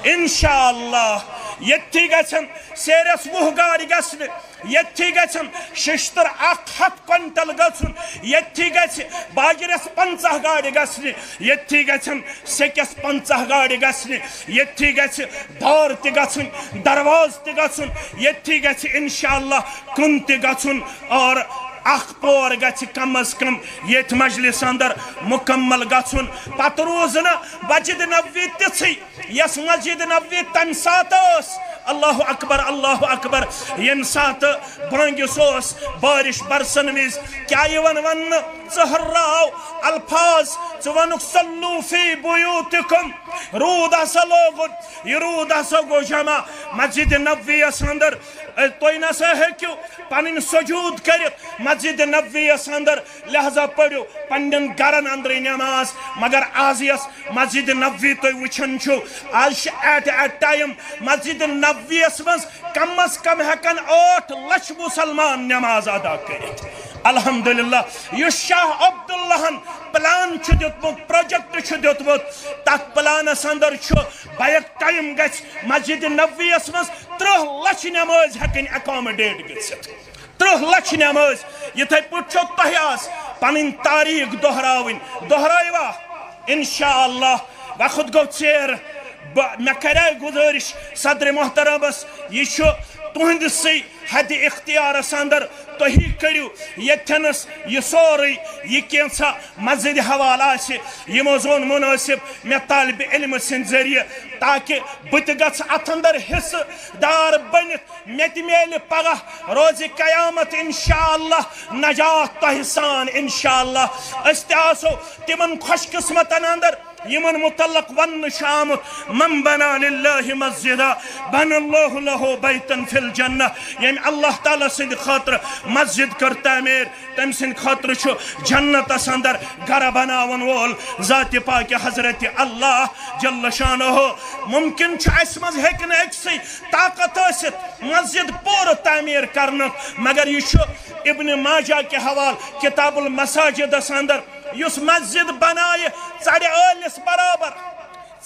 انشاءاللہ۔ ییٚتھی گژھن سیرس وُہ گاڑِ گژھنہِ، ییٚتھی گژھن ششتر اکھ ہتھ کوینٹل گژھُن، ییٚتھی گژھِ باجرس پنژاہ گاڑِ گژھنہِ، ییٚتھی گژھن سیٚکس پنژاہ گاڑِ گژھنہِ، ییٚتھی گژھِ دار تہِ گژھٕنۍ، دروازٕ تہِ گژھُن، ییٚتھی گژھِ انشاءاللہ کُن تہِ گژھُن، اور اکھ پور گژھِ کم از کم ییٚتھۍ مجلس اندر مکمل گژھُن۔ پتہٕ روٗز نہٕ مسجد نبوی تِژھٕے، یۄس مسجد نبوی تمہِ ساتہٕ ٲس۔ اللہ اکبر، اللہ اکبر۔ ییٚمہِ ساتہٕ بانگِس اوس بارش برسن وِزِ کیٛاہ یِوان وننہٕ؟ ژٕ ہُرراو الفاظ، ژٕ وَنُکھ، "صلوا فی بیوتکم"۔ روٗد ہسا لوگُن، یہِ روٗد ہسا گوٚو جمع مسجد نبویَس اندر۔ اے، تُہۍ نسا ہیٚکِو پنٕنۍ سجود کٔرِتھ مسجد نبویَس اندر، لہذا پٔرِو پننٮ۪ن گرن اندرٕے نماز۔ مگر از یۄس مسجد نبوی تُہۍ وٕچھان چھِو، از چھِ at a time مسجد نبویَس منٛز کم از کم ہٮ۪کن ٲٹھ لچھ مسلمان نماز ادا کٔرِتھ۔ الحمدللہ، یُس شاہ عبداللہن پلان چھُ دیُتمُت، پروجیکٹ چھُ دیُتمُت، تتھ پلانس اندر چھُ بیک ٹائم گژھِ مسجد نبویس منٛز ترٕٛہ لچھ نمٲزۍ ہٮ۪کٕنۍ اکاموڈیٹ گٔژھِتھ۔ ترٕٛہ لچھ نمٲزۍ۔ یِتھے پٲٹھۍ چھو تۄہہِ آز پنٕنۍ تاریخ دۄہراوٕنۍ، دۄہرٲیوا؟ انشاءاللہ۔ وقت گوٚو ژیر۔ بہٕ، مےٚ کریے گُزٲرِش صدر محترمس، یہِ چھُ تُہنٛدسٕے حد اختیارس اندر، تُہی کٔرِو ییٚتھٮ۪نس یہِ سورُے، یہِ کینٛژھا مسجدِ حوالہٕ آسہِ، یِمو زون منٲسِب مےٚ طالب علم سٕنٛدِ ذٔریعہٕ، تاکہِ بہٕ تہِ گژھٕ اتھ اندر حصہٕ دار بٔنِتھ۔ مےٚ تہِ میلہِ پگاہ روزِ قیامت انشاءاللہ نجات تۄہہِ سان انشاءاللہ۔ أسۍ تہِ آسو تِمن خوش قسمتن اندر۔ یِمن متعلق وننہٕ چھُ آمُت، "من بنا للہ مسجدا بنى اللہ لہ بیتا فی الجنہ"، ییٚمۍ اللہ تعالیٰ سٕنٛدِ خٲطرٕ مسجد کٔر تعمیٖر، تٔمۍ سٕنٛدِ خٲطرٕ چھُ جنتس اندر گرٕ بناون وول ذاتِ پاکہِ حضرت اللہ جل شانہ۔ ممکن چھُ، اسہِ منٛز ہیٚکہِ نہٕ أکسٕے طاقت ٲسِتھ مسجد پوٗرٕ تعمیٖر کرنُک، مگر یہِ چھُ ابن ماجہ کہِ حوالہٕ کتاب المساجدس اندر، یُس مسجد بنایہِ ژرِ ٲلِس برابر،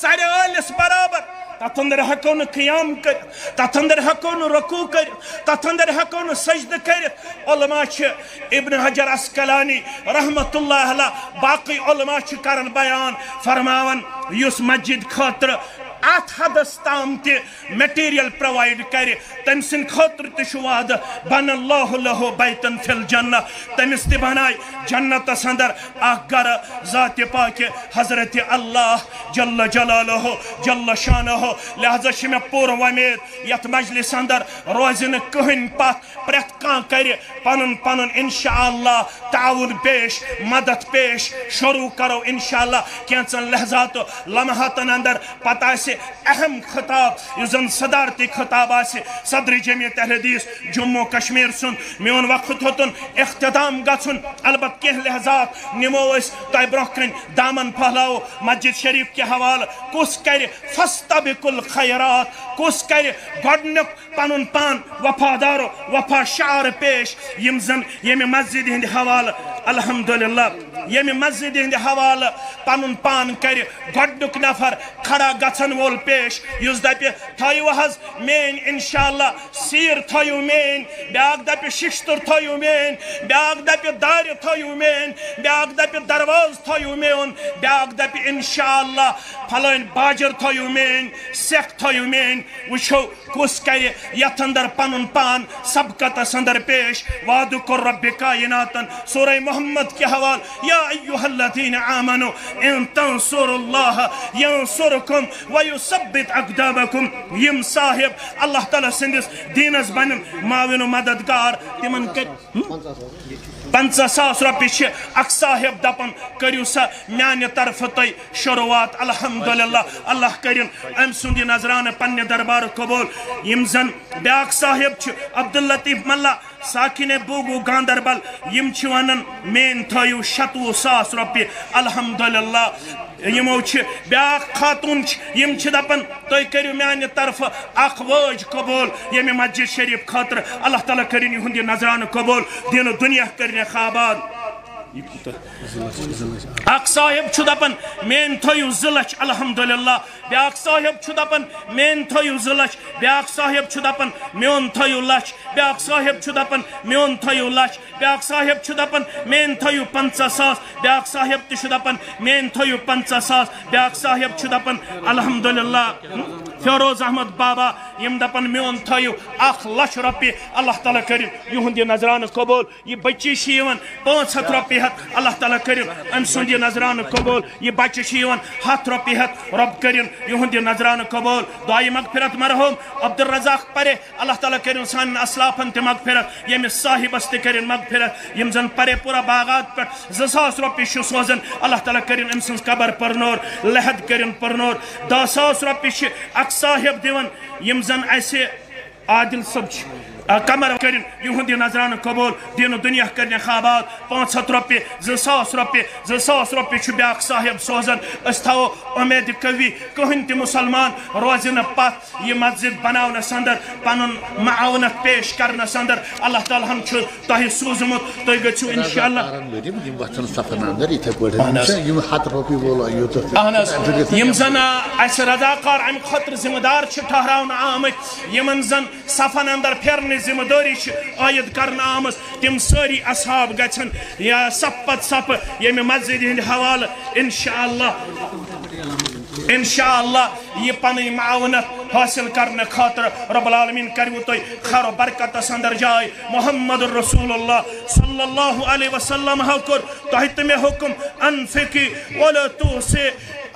ژرِ ٲلِس برابر۔ تتھ اندر ہیٚکو نہٕ قیام کٔرِتھ، تتھ اندر ہیٚکو نہٕ رکوع کٔرِتھ، تتھ اندر ہیٚکو نہٕ سجدٕ کٔرِتھ۔ علماء چھِ، ابن حجر عسقلانی رحمۃ اللہ علیہ، باقی علماء چھِ کران بیان، فرماوان، یُس مسجد خٲطرٕ اتھ حدس تام تہِ مٹیریل پرووائیڈ کرِ، تٔمۍ سٕنٛدِ خٲطرٕ تہِ چھُ وعدٕ، "بنى اللہ لہ بیتا فی الجنہ"، تٔمِس تہِ بنایہِ جنتس اندر اکھ گرٕ ذاتِ پاکہِ حضرت اللہ جل جلالہ جل شانہ۔ لہذا چھِ مےٚ پوٗرٕ وۄمید، یتھ مجلس اندر روزِ نہٕ کٕہٕنۍ پتھ، پرٛٮ۪تھ کانٛہہ کرِ پنُن پنُن انشاءاللہ تعاون پیش، مدد پیش۔ شروع کرو انشاءاللہ کینٛژن لحظات و لمحاتن اندر۔ پتہٕ آسہِ اہم خطاب، یُس زن صدارتی خطاب آسہِ صدر جمعیت اہل حدیث جموں کشمیر سُنٛد۔ میون وقت ہیوٚتُن اختتام گژھُن، البتہ کینٛہہ لحظات نِمو أسۍ تۄہہِ برونٛہہ کنہِ، دامن پھٔہلاوو۔ مسجد شریف کہِ حوالہٕ کُس کرِ فاستبقوا الخیرات، کُس کرِ گۄڈنیُک پنُن پان وفادار و وفا شعار پیش، یِم زن ییٚمہِ مسجدِ ہٕنٛدِ حوالہٕ، الحمدللہ، ییٚمہِ مسجدِ ہٕنٛدِ حوالہٕ پنُن پان کرِ گۄڈنیُک نفر کھڑا گژھن وول پیش، یُس دپہِ، "تھٲیِو حظ میٲنۍ انشاءاللہ سیٖر تھٲیِو میٲنۍ"، بیاکھ دپہِ، "ششتٕر تھٲیِو میٲنۍ"، بیاکھ دپہِ، "دارِ تھٲیِو میٲنۍ"، بیاکھ دپہِ، "دروازٕ تھٲیِو میون"، بیاکھ دپہِ، "انشاءاللہ فلٲنۍ باجر تھٲیِو میٲنۍ، سٮ۪کھ تھٲیِو میٲنۍ"۔ وٕچھو کُس کرِ یتھ اندر پنُن پان سبقتس اندر پیش۔ وعدٕ کوٚر رب کائناتن سورہ محمد کہِ حوالہٕ، "یا ایھا الذین آمنوا ان تنصروا اللہ ینصرکم ویثبت اقدامکم"۔ یِم صاحب اللہ تعالیٰ سٕنٛدِس دیٖنس بنن معاون و مددگار، تِمن کٔرۍ پنٛژاہ ساس رۄپیہِ چھِ اکھ صاحب دپان، کٔرِو سا میانہِ طرفہٕ تُہۍ شروعات۔ الحمدللہ، اللہ کٔرِن أمۍ سُنٛد یہِ نذرانہٕ پننہِ دربارٕ قبول۔ یِم زن بیاکھ صاحب چھِ عبداللطیف ملا، ساکن بوگو گاندربل، یِم چھِ ونان، میٲنۍ تھٲیِو شتوُہ ساس رۄپیہِ۔ الحمدللہ، یِمو چھِ، بیاکھ خاتون چھِ، یِم چھِ دپان، تُہۍ کٔرِو میانہِ طرفہٕ اکھ وٲج قبول ییٚمہِ مسجد شریف خٲطرٕ۔ اللہ تعالیٰ کٔرِن یِہُنٛد یہِ نذرانہٕ قبول، دِنہٕ دُنیا کٔرِنَکھ آباد۔ اکھ صاحب چھُ دپان، میٲنۍ تھٲیِو زٕ لچھ، الحمدللہ۔ بیاکھ صاحب چھُ دپان، میٲنۍ تھٲیِو زٕ لچھ۔ بیاکھ صاحب چھُ دپان، میون تھٲیِو لچھ۔ بیاکھ صاحب چھُ دپان، میون تھٲیِو لچھ۔ بیاکھ صاحب چھُ دپان، میٲنۍ تھٲیِو پنٛژاہ ساس۔ بیاکھ صاحب تہِ چھُ دپان، میٲنۍ تھٲیِو پنٛژاہ ساس۔ بیاکھ صاحب چھُ دپان، الحمدللہ، فیروز احمد بابا، یِم دپان، میون تھٲیِو اکھ لچھ رۄپیہِ۔ اللہ تعالیٰ کٔرِن یِہُنٛد یہِ نذرانہٕ قبول۔ یہِ بچی چھِ یِوان پانٛژھ ہتھ رۄپیہِ ہٮ۪تھ، اللہ تعالیٰ کٔرِن أمۍ سُنٛد یہِ نذرانہٕ قبول۔ یہِ بچہِ چھِ یِوان ہتھ رۄپیہِ ہٮ۪تھ، رۄب کٔرِن یِہُنٛد یہِ نذرانہٕ قبول۔ دعایہِ مغفرت مرحوم عبدالرزاق پرے، اللہ تعالیٰ کٔرِن سانٮ۪ن اسلافن تہِ مغفرت، ییٚمِس صاحبس تہِ کٔرِن مغفرت۔ یِم زن پرے پورہ باغات پٮ۪ٹھ زٕ ساس رۄپیہِ چھِ سوزان، اللہ تعالیٰ کٔرِن أمۍ سٕنٛز قبر پرنور، لحد کٔرِن پرنور۔ دَہ ساس رۄپیہِ چھِ اکھ صاحب دِوان، یِم زن اسہِ عادل صٲب چھِ، آ، قمر کٔرِن یِہُنٛد یہِ نذرانہٕ قبول، دِنہٕ دُنیا کٔرِنَکھ آباد۔ پانٛژھ ہتھ رۄپیہِ، زٕ ساس رۄپیہِ، زٕ ساس رۄپیہِ چھُ بیٛاکھ صاحب سوزان۔ أسۍ تھاوو اُمید قوی، کٕہٕنۍ تہِ مُسلمان روزِ نہٕ پتھ یہِ مسجد بناونس اندر، پنُن معاونت پیش کرنس اندر۔ اللہ تعالیٰ ہن چھُ تۄہہِ سوٗزمُت، تُہۍ گٔژھِو انشاءاللہ۔ رضاکارن ؤرِتھ یِم وۄتھن صفن اندر یِتھے پٲٹھۍ۔ اہن حظ۔ یِم ہتھ رۄپیہِ وول یوٗتاہ۔ اہن حظ۔ یِم زن، آ، اسہِ رضاکار امہِ خٲطرٕ ذمہٕ دار چھِ ٹھہراونہٕ آمٕتۍ، یِمن زن صفن اندر پھیرنٕچ ذمہٕ دٲری چھِ عٲید کرنہٕ آمٕژ، تِم سٲری اصحاب گژھن یا صف پتہٕ صف ییٚمہِ مسجدِ ہٕنٛدِ حوالہٕ انشاءاللہ، انشاءاللہ یہِ پنٕنۍ معاونت حٲصِل کرنہٕ خٲطرٕ۔ رب العالمین کروٕ تۄہہِ خیر و برکتس اندر جاے۔ محمد رسول اللہ صلی اللہ علیہ وسلم ہو کوٚر تۄہہِ تہٕ مےٚ حکم، انفقی ولا توسے،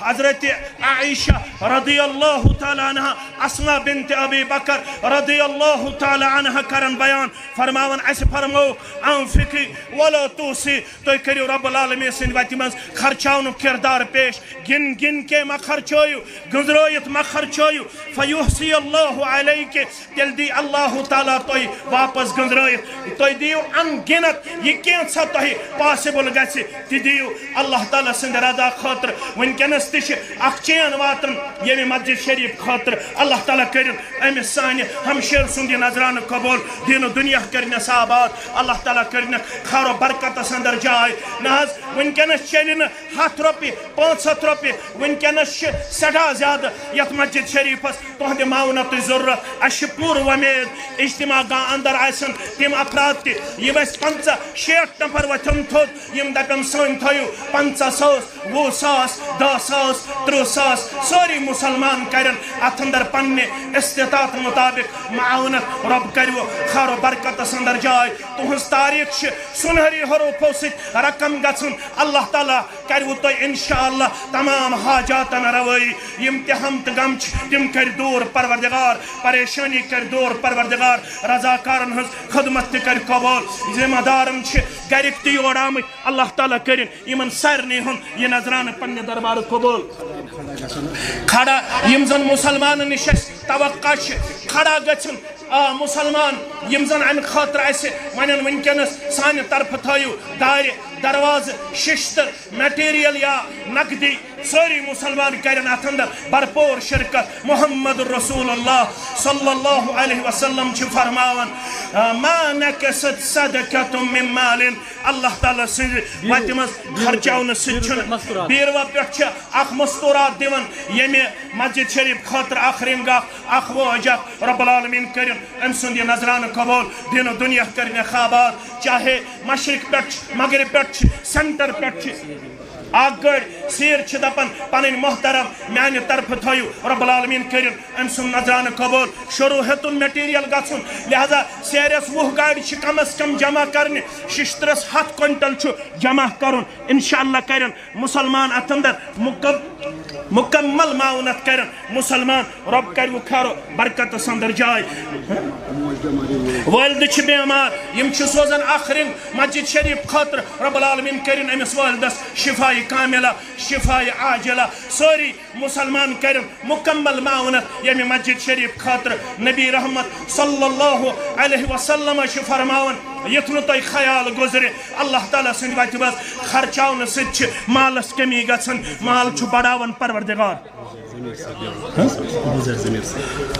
حضرت عائشہ رضی اللہ تعالیٰ عنہا، اسماء بنت ابی بکر رضی اللہ تعالیٰ عنہا کرن بیان، فرماون، اسہِ فرموو، انفقی ولا توصی، تُہۍ کٔرِو رب العالمین سٕنٛدِ وتہِ منٛز خرچاونُک کردار پیش، گِن گِن کے مہ خرچٲیِو، گٔنزرٲیِتھ مہ خرچٲیِو، فیحصی اللہ علیک، تیٚلہِ دی اللہ تعالیٰ تۄہہِ واپس گٔنزرٲیِتھ۔ تُہۍ دِیِو ان گِنت، یہِ کینٛژھا تۄہہِ possible گژھِ، تہِ دِیِو اللہ تعالیٰ سٕنٛدِ رضا خٲطرٕ۔ وٕنکیٚنس تہِ چھِ اکھ chain واتان ییٚمہِ مسجد شریف خٲطرٕ۔ اللہ تعالیٰ کٔرِن أمِس سانہِ ہمشیر سُنٛد یہِ نذرانہٕ قبول، دیٖن و دُنیا کٔرِنس آباد، اللہ تعالیٰ کٔرِنکھ خیر و برکتس اندر جاے۔ نہ حظ، وٕنکیٚنس چلہِ نہٕ ہتھ رۄپیہِ، پانٛژھ ہتھ رۄپیہِ، وٕنکیٚنس چھِ سٮ۪ٹھاہ زیادٕ یتھ مسجد شریفس تُہنٛدِ معاونتٕچ ضروٗرت۔ اسہِ چھِ پوٗرٕ وۄمید اجتماع گاہ اندر آسن تِم افراد تہِ، یِم اسہِ پنٛژاہ شیٹھ نفر وۄتھن تھوٚد، یِم دپن، سٲنۍ تھٲیِو پنٛژاہ ساس، وُہ ساس، دَہ ساس، تٕرٛہ ساس، سٲری مسلمان کرن اتھ اندر پننہِ استطاعت مطابق معاونت۔ رب کرِوٕ خیر و برکتس اندر جاے۔ تُہنٛز تاریخ چھِ سُنہری حروفو سۭتۍ رقم گژھُن۔ اللہ تعالیٰ کرِوٕ تۄہہِ انشاءاللہ تمام حاجاتن روٲیی۔ یِم تہِ ہم تہٕ غم چھِ، تِم کرِ دوٗر پروردگار، پریشٲنی کرِ دوٗر پروردگار، رضاکارن ہٕنٛز خدمت تہِ کرِ قبول۔ ذمہ دارن چھِ گرِکۍ تہِ یور آمٕتۍ، اللہ تعالیٰ کٔرِن یِمن سارنٕے ہُنٛد یہِ نذرانہٕ پننہِ دربارٕ قبول۔ کھڑا یِم زن مسلمانن نِش اَسہِ توقع چھِ، کھڑا گژھن آ، مسلمان یِم زن امہِ خٲطرٕ اسہِ ونن، وٕنکیٚنس سانہِ طرفہٕ تھٲیِو دارِ، دروازٕ، ششتر، material یا نقدی، سٲری مسلمان کرن اتھ اندر بھرپور شرکت۔ محمد رسول اللہ صلی اللہ علیہ وسلم چھِ فرماوان، آ، ما نقصت صدقة من مال، اللہ تعالیٰ سٕنٛزِ وتہِ منٛز خرچاونہٕ سۭتۍ چھُنہٕ، بیٖروا پٮ۪ٹھ چھِ اکھ مستورات دِوان، ییٚمہِ مسجد شریف خٲطرٕ اکھ رنگ اکھ، اکھ وٲج اکھ، رب العالمین کٔرِن أمۍ سُنٛد یہِ نذرانہٕ قبول، دیٖن و دُنیا کٔرِنَکھ آباد۔ چاہے مشرق پٮ۪ٹھ چھِ، مغرب پٮ۪ٹھ چھِ، center پٮ۪ٹھ چھِ، اکھ گٲڑۍ سیٖر چھِ دپان، پنٕنۍ محترم میانہِ طرفہٕ تھٲیِو، رب العالمین کٔرِن أمۍ سُنٛد نذرانہٕ قبول۔ شروع ہیوٚتُن material گژھُن، لہذا سیرس وُہ گاڑِ چھِ کم از کم جمع کرنہِ، ششترس ہتھ کوینٹل چھُ جمع کرُن۔ انشاءاللہ کرن مسلمان اتھ اندر مکم-، مکمل معاونت کرن مسلمان۔ رب کرِ وۄنۍ خیر و برکتس اندر جاے۔ والدہ چھِ بیمار، یِم چھِ سوزان اکھ رنگ مسجد شریف خٲطرٕ۔ رب العالمین کرن أمِس والدس شفای کاملہ، شفای عاجلہ۔ سٲری مسلمان کرن مکمل معاونت ییٚمہِ مسجد شریف خٲطرٕ۔ نبی رحمت صلی اللہ علیہ وسلم چھِ فرماوان، یُتھ نہٕ تۄہہِ خیال گُزرِ، اللہ تعالیٰ سٕنٛدِ وتہِ منٛز خرچاونہٕ سۭتۍ چھِ مالس کمی گژھان، مال چھُ بڑاوان پروردگار۔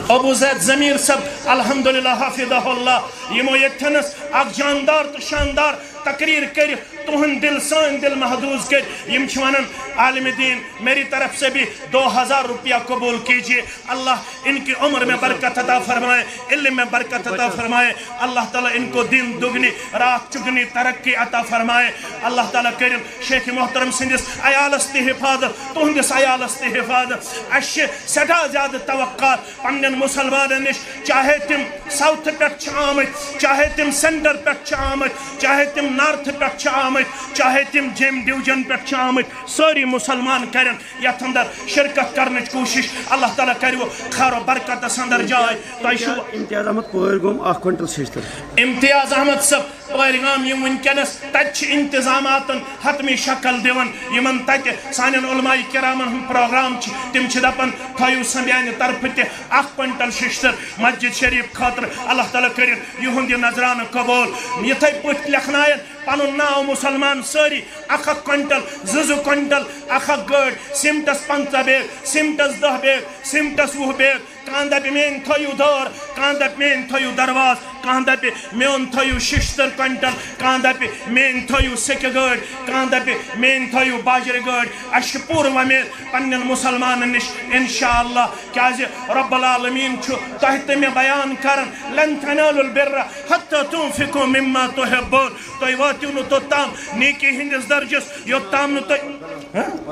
ابو زید ضمیر صٲب، الحمدللہ، حفظہ اللہ، یِمو ییٚتھٮ۪نس اکھ جاندار تہٕ شاندار تقریر کٔرِتھ تُہُنٛد دل، سٲنۍ دل محظوظ کٔرۍ۔ یِم چھِ ونان، عالم دین، میری طرف سے بھی دو ہزار روپیہ قبول کیجیے۔ اللہ ان کی عمر میں برکت عطا فرمائے، علم میں برکت عطا فرمائے۔ اللہ تعالیٰ ان کو دن دگنی رات چگنی ترقی عطا فرمائے۔ اللہ تعالیٰ کرن شیخ محترم سندس عیالس تہ حفاظت، تہندس عیالس تہ حفاظت۔ اسہِ چھِ سٮ۪ٹھاہ زیادٕ توقعات پننٮ۪ن مسلمانن نِش، چاہے تِم ساؤتھ پٮ۪ٹھ چھِ آمٕتۍ، چاہے تِم سینٹر پٮ۪ٹھ چھِ آمٕتۍ، چاہے تِم نارتھ پٮ۪ٹھ چھِ آمٕتۍ، چاہے تِم جیٚمۍ ڈویژن پٮ۪ٹھ چھِ آمٕتۍ، سٲری مسلمان کرن یتھ اندر شرکت کرنٕچ کوٗشش۔ اللہ تعالیٰ کرِ خیر و برکتس اندر جاے۔ تۄہہِ چھُو امتیاز احمد پٲرۍ گوٚم اکھ کوینٹل شیٚشتٕر۔ امتیاز احمد صٲب پٲرۍ گام، یِم وٕنکیٚنس تتہِ چھِ انتظاماتن حتمی شکل دِوان، یِمن تتہِ سانٮ۪ن علماء کرامن ہُنٛد پروگرام چھِ، تِم چھِ دپان، تھٲیِو سا میانہِ طرفہٕ تہِ اکھ کوینٹل شیٚشتٕر مسجد شریف خٲطرٕ۔ اللہ تعالیٰ کٔرِن یِہُنٛد یہِ نذرانہٕ قبول۔ یِتھے پٲٹھۍ لیکھناین پنُن ناو مسلمان سٲری، اکھ اکھ کوینٹل، زٕ زٕ کوینٹل، اکھ اکھ گٲڑۍ، سیمٹس پنٛژاہ بیگ، سیمٹس دَہ بیگ، سیمٹس وُہ بیگ۔ کانٛہہ دپہِ، میٲنۍ تھٲیِو دٲر، کانٛہہ دپہِ، میٲنۍ تھٲیِو درواز، کانٛہہ دپہِ، میون تھٲیِو شیٚشتٕر کوینٹل، کانٛہہ دپہِ، میٲنۍ تھٲیِو سیٚکہِ گٲڑۍ، کانٛہہ دپہِ، میٲنۍ تھٲیِو باجرِ گٲڑۍ۔ اسہِ چھِ پوٗرٕ وۄمید پننٮ۪ن مسلمانن نِش، انشاءاللہ، کیازِ رب العالمین چھُ تۄہہِ تہٕ مےٚ بیان کران، لن تنالوا البر حتى تنفقوا مما تحبون۔ تُہۍ وٲتِو نہٕ توٚتام نیکی ہٕنٛدِس درجس، یوٚتام نہٕ تُہۍ ہہ؟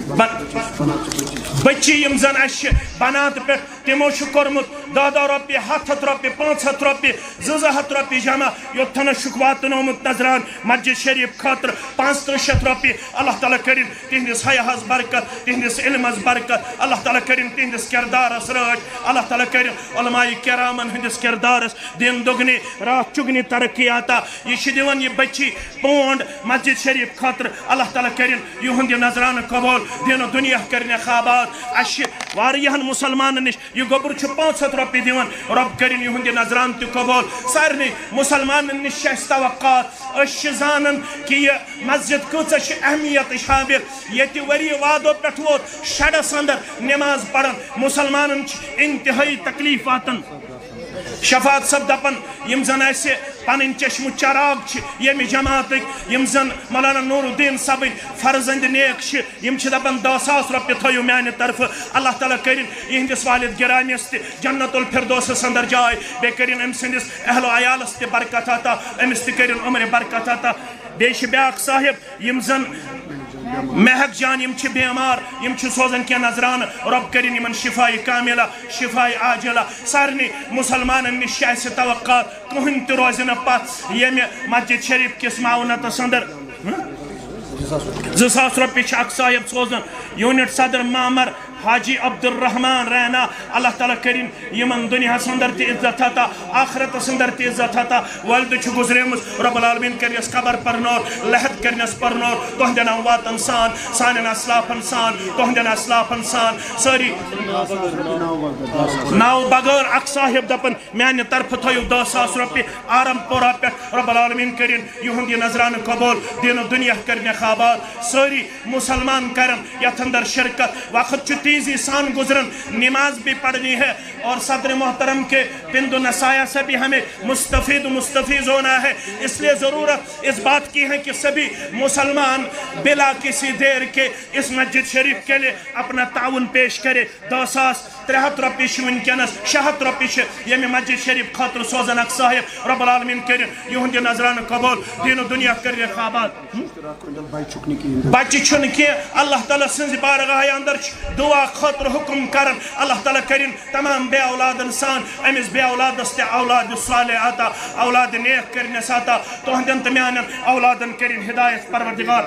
بن-، بچی یِم زن اسہِ چھِ بنات پٮ۪ٹھ، تِمو چھُ کوٚرمُت دَہ دَہ رۄپیہِ، ہَتھ ہَتھ رۄپیہِ، پانٛژھ ہَتھ رۄپیہِ، زٕ زٕ ہَتھ رۄپیہِ جمع، یوٚتتھنس چھُکھ واتنومُت نذران مسجد شریف خٲطرٕ پانٛژھ تٕرٛہ شیٚتھ رۄپیہِ۔ اللہ تعالیٰ کٔرِن تِہنٛدِس حیاہس برکت، تِہنٛدِس علمس برکت، اللہ تعالیٰ کٔرِن تِہنٛدِس کردارس رٲچھ، اللہ تعالیٰ کٔرِن علماء کرامن ہٕنٛدِس کردارس دِن دُگنی راتھ چُگنی ترقی عطا۔ یہِ چھِ دِوان یہِ بچی پونڈ مسجد شریف خٲطرٕ، اللہ تعالیٰ کٔرِن یِہُنٛد یہِ نذرانہٕ قبول، دِن و دُنیا کٔرِنَکھ آباد۔ اَسہِ چھِ واریاہن مُسلمانن نِش یہِ گوٚبُر چھُ پانٛژھ ہَتھ رۄپیہِ دِوان، رۄب کٔرِن یِہُنٛد یہِ نذرانہٕ تہِ قبول۔ سارنٕے مُسلمانن نِش چھِ اَسہِ توقعات، أسۍ چھِ زانان کہِ یہِ مسجد کۭژاہ چھِ اہمیتٕچ حامل۔ ییٚتہِ ؤری وادو پٮ۪ٹھ ووت شڈس اندر نماز پران، مُسلمانن چھِ انتہٲئی تکلیف واتان۔ شفاعت صٲب دپان، یِم زن اسہِ پنٕنۍ چشمہٕ چراغ چھِ، ییٚمہِ جماعتٕکۍ، یِم زن مولانا نور الدین صٲبٕنۍ فرزند نیک چھِ، یِم چھِ دپان، دَہ ساس رۄپیہِ تھٲیِو میانہِ طرفہٕ، اللہ تعالیٰ کٔرِن یِہنٛدِس والد گرامیس تہِ جنت الفردوسس اندر جاے، بیٚیہِ کٔرِن أمۍ سٕنٛدِس اہل و عیالس تہِ برکت عطا، أمِس تہِ کٔرِن عمرِ برکت عطا۔ بیٚیہِ چھِ بیٛاکھ صاحب، یِم زن مہک جان، یِم چھِ بیمار، یِم چھِ سوزان کینٛہہ نذرانہٕ، رۄب کٔرِن یِمن شفاء کاملہ، شفاء عاجلہ۔ سارنٕے مُسلمانن نِش چھِ اَسہِ توقعات، کٕہٕنۍ تہِ روزِ نہٕ پتھ ییٚمہِ مسجد شریف کِس معاونتس اندر۔ زٕ ساس رۄپیہِ چھِ اکھ صاحب سوزان، یونٹ صدر معمر حاجی عبدالرحمان رینا، اللہ تعالیٰ کٔرِن یِمن دُنیاہس اندر تہِ عزت عطا، آخرتس اندر تہِ عزت عطا۔ والدٕ چھُ گُزریمٕژ، رب العالمین کٔرنَس قبر پر نور، لحد کٔرنَس پر نور، تُہنٛدٮ۪ن امواتن سان، سانٮ۪ن اسلافن سان، تُہنٛدٮ۪ن اسلافن سان، سٲری ناو بغٲر اکھ صاحب دپان، میانہِ طرفہٕ تھٲیِو دَہ ساس رۄپیہِ آرم پورہ پٮ۪ٹھ، رب العالمین کٔرِن یِہُنٛد یہِ نذرانہٕ قبول، دِن و دُنیا کٔرنَکھ آباد۔ سٲری مُسلمان کرن یتھ اندر شرکت۔ وقت چھُ تیزی سان گزران، نماز بھی پڑھنی ہے اور صدر محترم کے پند و نصایح سے بھی ہمیں مستفید و مستفیض ہونا ہے۔ اس لیے ضرورت اس بات کی ہے کہ سبھی مسلمان بلا کسی دیر کے اس مسجد شریف کے لیے اپنا تعاون پیش کرے۔ دَہ ساس ترٛےٚ ہَتھ رۄپیہِ چھِ وٕنکیٚنَس، شےٚ ہَتھ رۄپیہِ چھِ ییٚمہِ مسجد شریف خٲطرٕ سوزان اکھ صاحب۔ رب العالمین کٔرِن یِہُنٛد یہِ نذرانہٕ قبول، دین و دُنیا کٔرِنَکھ آباد۔ بچہِ چھُکھ نہٕ کِہیٖنۍ۔ بچہِ چھُنہٕ کینٛہہ۔ اللہ تعالیٰ سٕنٛزِ بارگاہہِ اندر چھِ دعا خٲطرٕ حُکُم کران۔ اللہ تعالیٰ کٔرِن تمام بے اولادن سان أمِس بے اولادس تہِ اولاد صالح عطا، اولاد نیک کٔرِنَس عطا۔ تُہنٛدٮ۪ن تہٕ میانٮ۪ن اولادن کٔرِن ہدایت پروردگار۔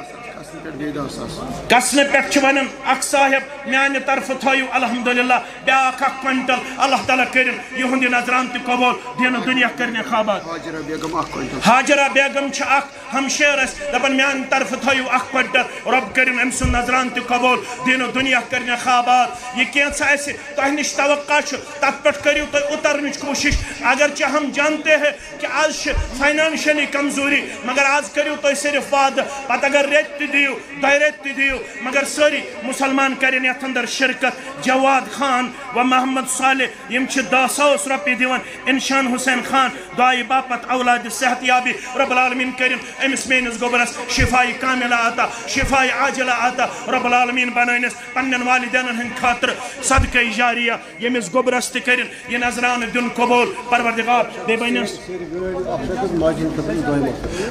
کسنہٕ پٮ۪ٹھ چھِ ونان اکھ صاحب، میانہِ طرفہٕ تھٲیِو الحمدللہ بیاکھ اکھ کوینٹل۔ اللہ تعالیٰ کٔرِن یِہُنٛد یہِ نذرانہٕ تہِ قبول، دین و دُنیا کٔرِنَکھ آباد۔ حاجرہ بیگم اکھ کوینٹل۔ حاجرہ بیگم چھِ اکھ ہمشیر اَسہِ، دپان میانہِ طرفہٕ تھٲیِو اکھ کوینٹل، رۄب کٔرِن أمۍ سُنٛد نذرانہٕ تہِ قبول، دین و دُنیا کٔرِنَکھ آباد۔ یہِ کینٛژھا اَسہِ تۄہہِ نِش توقع چھُ، تتھ پٮ۪ٹھ کٔرِو تُہۍ اُترنٕچ کوٗشش۔ اگر چہ ہم جانتے ہیں کہ آز چھِ فائنانشلی کمزوری، مگر آز کٔرِو تُہۍ صرف وعدٕ، پتہٕ اگر رٮ۪تۍ تہِ دِیِو، دۄیہِ رٮ۪تۍ تہِ دِیِو، مگر سٲری مُسلمان کَرن یَتھ اندر شرکت۔ جواد خان و محمد صالح، یِم چھِ دَہ ساس رۄپیہِ دِوان۔ انشان حسین خان، دعایہِ باپتھ اولادِ صحت یابی، رب العالمین کٔرِن أمِس میٲنِس گوٚبرس شفایہِ کاملہ عطا، شفایہِ عاجلہ عطا۔ رب العالمین بنٲینس پننٮ۪ن والدینن ہٕنٛدِ خٲطرٕ صدقہ جاریہ۔ ییٚمِس گوٚبرس تہِ کٔرِن یہِ نذرانہٕ دیُن قبول پروردگار۔ بیٚیہِ بنٮ۪س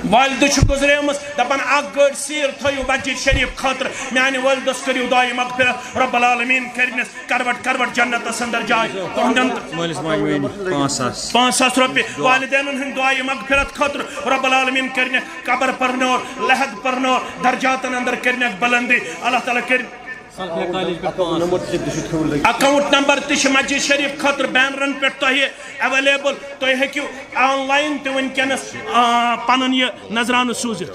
والدٕ چھِ گُزریمٕژ، دپان اکھ گٲڑۍ سیٖر تھٲیِو مسجد شریف خٲطرٕ، میانہِ والدس کٔرِو دعایہِ مغفرت، رب العالمین کٔرِنس کروٹ کروٹ جنتس اندر جاے۔ تُہنٛدٮ۪ن مٲلِس ماجہِ میٛانہِ پانٛژھ ساس۔ پانٛژھ ساس رۄپیہِ والدینن ہٕنٛدِ دعایہِ مغفرت خٲطرٕ، رب العالمین کٔرِنکھ قبر پرنور، لحد پرنور، درجاتن اندر کٔرِنکھ بلندی۔ اللہ تعالیٰ کٔرِن۔ اکاؤنٹ نمبر تہِ چھُ مسجد شریف خٲطرٕ بینرن پٮ۪ٹھ تۄہہِ اویلیبل۔ تُہۍ ہیٚکِو آن لاین تہِ وٕنکیٚنس، آ، پنُن یہِ نذرانہٕ سوٗزِتھ۔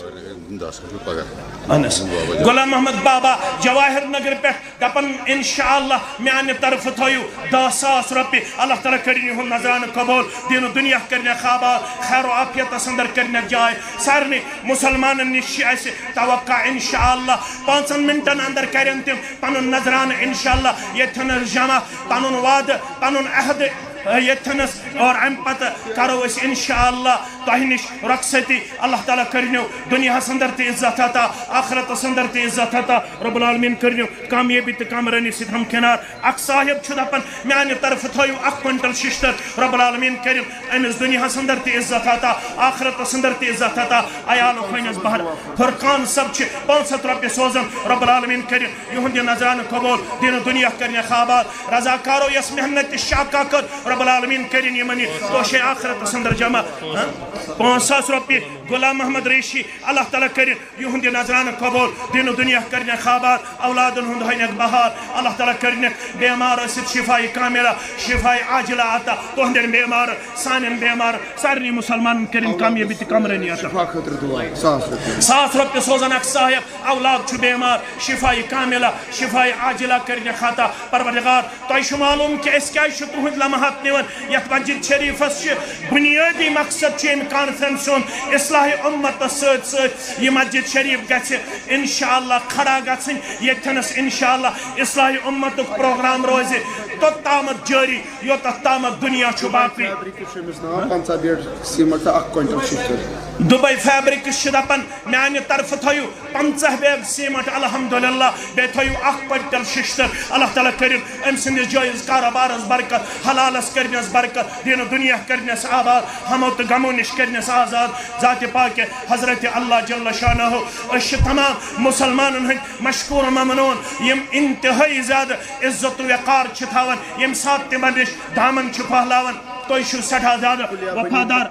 اہن حظ۔ غلام محمد بابا جواہر نگر پٮ۪ٹھ دپان، انشاءاللہ میانہِ طرفہٕ تھٲیِو دَہ ساس رۄپیہِ۔ اللہ تعالیٰ کٔرِن یِہُنٛد نذرانہٕ قبول، دین و دُنیا کٔرِنکھ آباد، خیر و عافیتس اندر کٔرِنکھ جاے۔ سارنٕے مُسلمانن نِش چھِ اَسہِ توقع، انشاءاللہ پانٛژن منٹن اندر کَرن تِم پنُن نذرانہٕ انشاءاللہ ییٚتھٮ۪ن جمع، پنُن وعدٕ، پنُن عہدٕ ییٚتھنَس اور اَمہِ پتہٕ کرو أسۍ انشاءاللہ تۄہہِ نِش رۄخصتی۔ اللہ تعالیٰ کٔرِنو دُنیاہَس اندر تہِ عزت عطا، آخرتَس اندر تہِ عزت عطا۔ رب العالمین کٔرِنو کامیٲبی تہٕ کامرٲنی سۭتۍ ہمکنار۔ اکھ صاحب چھُ دپان، میانہِ طرفہٕ تھٲیِو اکھ کوینٹل ششتر۔ رب العالمین کٔرِن أمِس دُنیاہَس اندر تہِ عزت عطا، آخرتَس اندر تہِ عزت عطا۔ عیالُک ہٲنِس بہر۔ فرقان صٲب چھِ پانٛژھ ہتھ رۄپیہِ سوزان۔ رب العالمین کٔرِن یِہُنٛد یہِ نذرانہٕ قبول، دِنہٕ دُنیا کٔرِنَکھ آباد۔ رضاکارو یۄس محنت تہِ شاکا کٔر، رب العالمین کٔرِن یِمن یہِ توشے آخرتَس اندر جمع۔ ہاں؟ پانٛژھ ساس رۄپیہِ غلام محمد ریشی، اللہ تعالیٰ کٔرِن یِہُنٛد یہِ نذرانہٕ قبول، دِنہٕ دُنیا کٔرِنَکھ آباد، اولادن ہُنٛد ہٲنِکھ بہار، اللہ تعالیٰ کٔرِنَکھ بیمار ٲسِتھ شفاء کاملہ، شفاء عاجلہ عطا، تُہنٛدٮ۪ن بیمارن، سانٮ۪ن بیمارن، سارنٕے مسلمانن کٔرِن کامیٲبی تہٕ کامرٲنی عطا۔ شفا خٲطرٕ دُعا، ساس رۄپیہِ۔ ساس رۄپیہِ سوزان اکھ صاحب، اولاد چھُ بیمار، شفاء کاملہ، شفاء عاجلہ کٔرِنَکھ عطا۔ پروردگار، تۄہہِ چھُ معلوم کہِ أسۍ کیازِ چھِ تُہنٛدۍ لمحات نِوان۔ یتھ مسجد شریفس چھِ بنیٲدی مقصد چھُ امہِ کانفرنس ہُنٛد اصلاح امتس سۭتۍ سۭتۍ یہِ مسجد شریف گژھِ انشاءاللہ کھڑا گژھٕنۍ، ییٚتھنس انشاءاللہ اصلاح امتُک پروگرام روزِ توٚت تامتھ جٲری، یوٚتتھ تامتھ دُنیا چھُ باقٕے۔ فیبرکس چھُ أمِس ناو، پنٛژاہ بیگ سیمنٹ تہٕ اکھ کوینٹل شیشتٕر۔ دبئی فیبرکس چھِ دپان، میانہِ طرفہٕ تھٲیِو پنٛژاہ بیگ سیمنٹ، الحمدللہ، بیٚیہِ تھٲیِو اکھ کوینٹل شیشتٕر۔ اللہ تعالیٰ کٔرِن أمۍ سٕنٛدِس جٲیِز کارٕبارس برکت، حلالس کٔرنس برکت، دین و دُنیا کٔرنس آباد، ہمو تہٕ غمو نِش کٔرنس آزاد۔ ذاتِ پاکِ حضرت اللہ جل شانہ، أسۍ چھِ تمام مسلمانن ہٕنٛدۍ مشکور و ممنون، یِم انتہٲئی زیادٕ عزت و وقار چھِ تھاوان، ییٚمہِ ساتہٕ تِمن نِش دامن چھِ پھہلاوان۔ تُہۍ چھِو سٮ۪ٹھاہ زیادٕ وفادار۔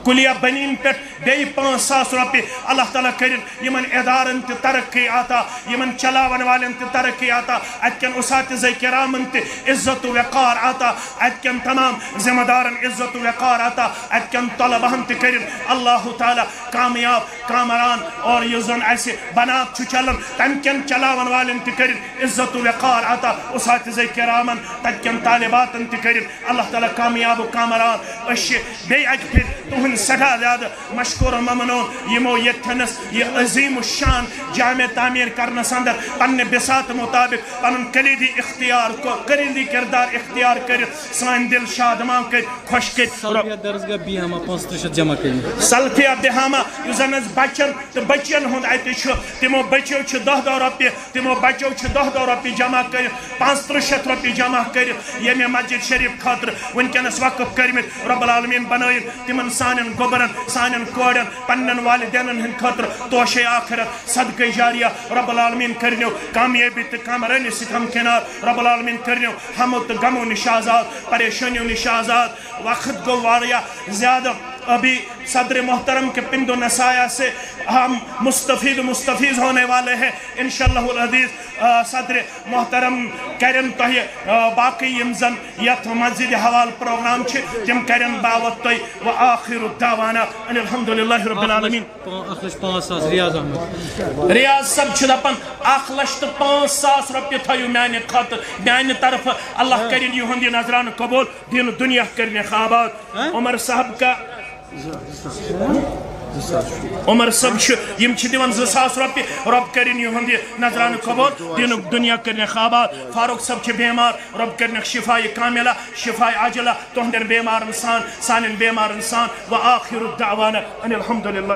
کُلیا بنیٖن پٮ۪ٹھ بیٚیہِ پانٛژھ ساس رۄپیہِ۔ اللہ تعالیٰ کٔرِن یِمن ادارن تہِ ترقی عطا، یِمن چلاون والٮ۪ن تہِ ترقی عطا، اتہِ کٮ۪ن اساتذہ کرامن تہِ عزت و وقار عطا، اتہِ کٮ۪ن تمام ذمہ دارن عزت و وقار عطا، اتہِ کٮ۪ن طلباہن تہِ کٔرِن اللہ تعالیٰ کامیاب، کامران، اور یُس زن اسہِ بنات چھُ چلان، تمہِ کٮ۪ن چلاون والٮ۪ن تہِ کٔرِن عزت و وقار عطا، اساتذہ کرامن، تتہِ کٮ۪ن طالباتن تہِ کٔرِن اللہ تعالیٰ کامیاب و کامران۔ أسۍ چھِ بیٚیہِ اکہِ پھِرِ تُہنٛدۍ سٮ۪ٹھاہ زیادٕ مشکور و ممنون، یِمو ییٚتھنس یہِ عظیم الشان جامع تعمیٖر کرنس اندر پننہِ بساطہٕ مطابق پنُن کلیدی اختیار کو-، کلیدی کردار اختیار کٔرِتھ سٲنۍ دِل شادمان کٔرۍ، خۄش کٔرۍ۔ سلفیہ درسگاہ بیہامہ پانٛژترٕٛہ شیٚتھ جمع کٔرمٕتۍ۔ سلفیہ بیہامہ، یُس زن اسہِ بچن تہٕ بچین ہُنٛد اتہِ چھُ، تِمو بچیو چھِ دہ دہ رۄپیہِ، تِمو بچیو چھِ دہ دہ رۄپیہِ جمع کٔرِتھ، پانٛژترٕٛہ شیٚتھ رۄپیہِ جمع کٔرِتھ ییٚمہِ مسجد شریف خٲطرٕ وٕنکیٚنس وقف کٔرمٕتۍ۔ رب العالمین بنٲیِن تِمن سانٮ۪ن گوٚبرن، سانٮ۪ن کورٮ۪ن، پننٮ۪ن والدینن ہٕنٛدِ خٲطرٕ توشے آخرت، صدقے جاریہ۔ رب العالمین کٔرنو کامیٲبی تہٕ کامرٲنی سۭتۍ ہمکنار۔ رب العالمین کٔرنو ہمو تہٕ غمو نِش آزاد، پریشٲنیو نِش آزاد۔ وقت گوٚو واریاہ زیادٕ۔ ابھی صدر محترم کے پند و نصایح سے ہم مستفید مستفیض ہونے والے ہیں۔ انشاءاللہ العزیز، آ، صدر محترم کرن تۄہہِ، آ، باقٕے یِم زن یتھ مسجد حوال پروگرام چھِ، تِم کرن باوت تۄہہِ۔ وآخر دعوانا ان الحمد للہ رب العالمین۔ پا-، اکھ لچھ پانٛژھ ساس، ریاض احمد۔ ریاض صٲب چھِ دپان، اکھ لچھ تہٕ پانٛژھ ساس رۄپیہِ تھٲیِو میانہِ خٲطرٕ، میانہِ طرفہٕ۔ اللہ کرِن یِہُنٛد یہِ نذرانہٕ قبول، دین و دُنیا کٔرنَکھ آباد۔ ہاں؟ عمر صاحب کا، عمر صٲب چھِ، یِم چھِ دِوان زٕ ساس رۄپیہِ۔ رۄب کٔرِن یِہُنٛد یہِ نذرانہٕ قبول، دین و دُنیا کٔرنَکھ آباد۔ فاروق صٲب چھِ بیمار، رۄب کٔرنَکھ شفاء کاملہ، شفاء عاجلہ، تُہنٛدٮ۪ن بیمارن سان، سانٮ۪ن بیمارن سان۔ وآخر دعوانا ان الحمد للہ۔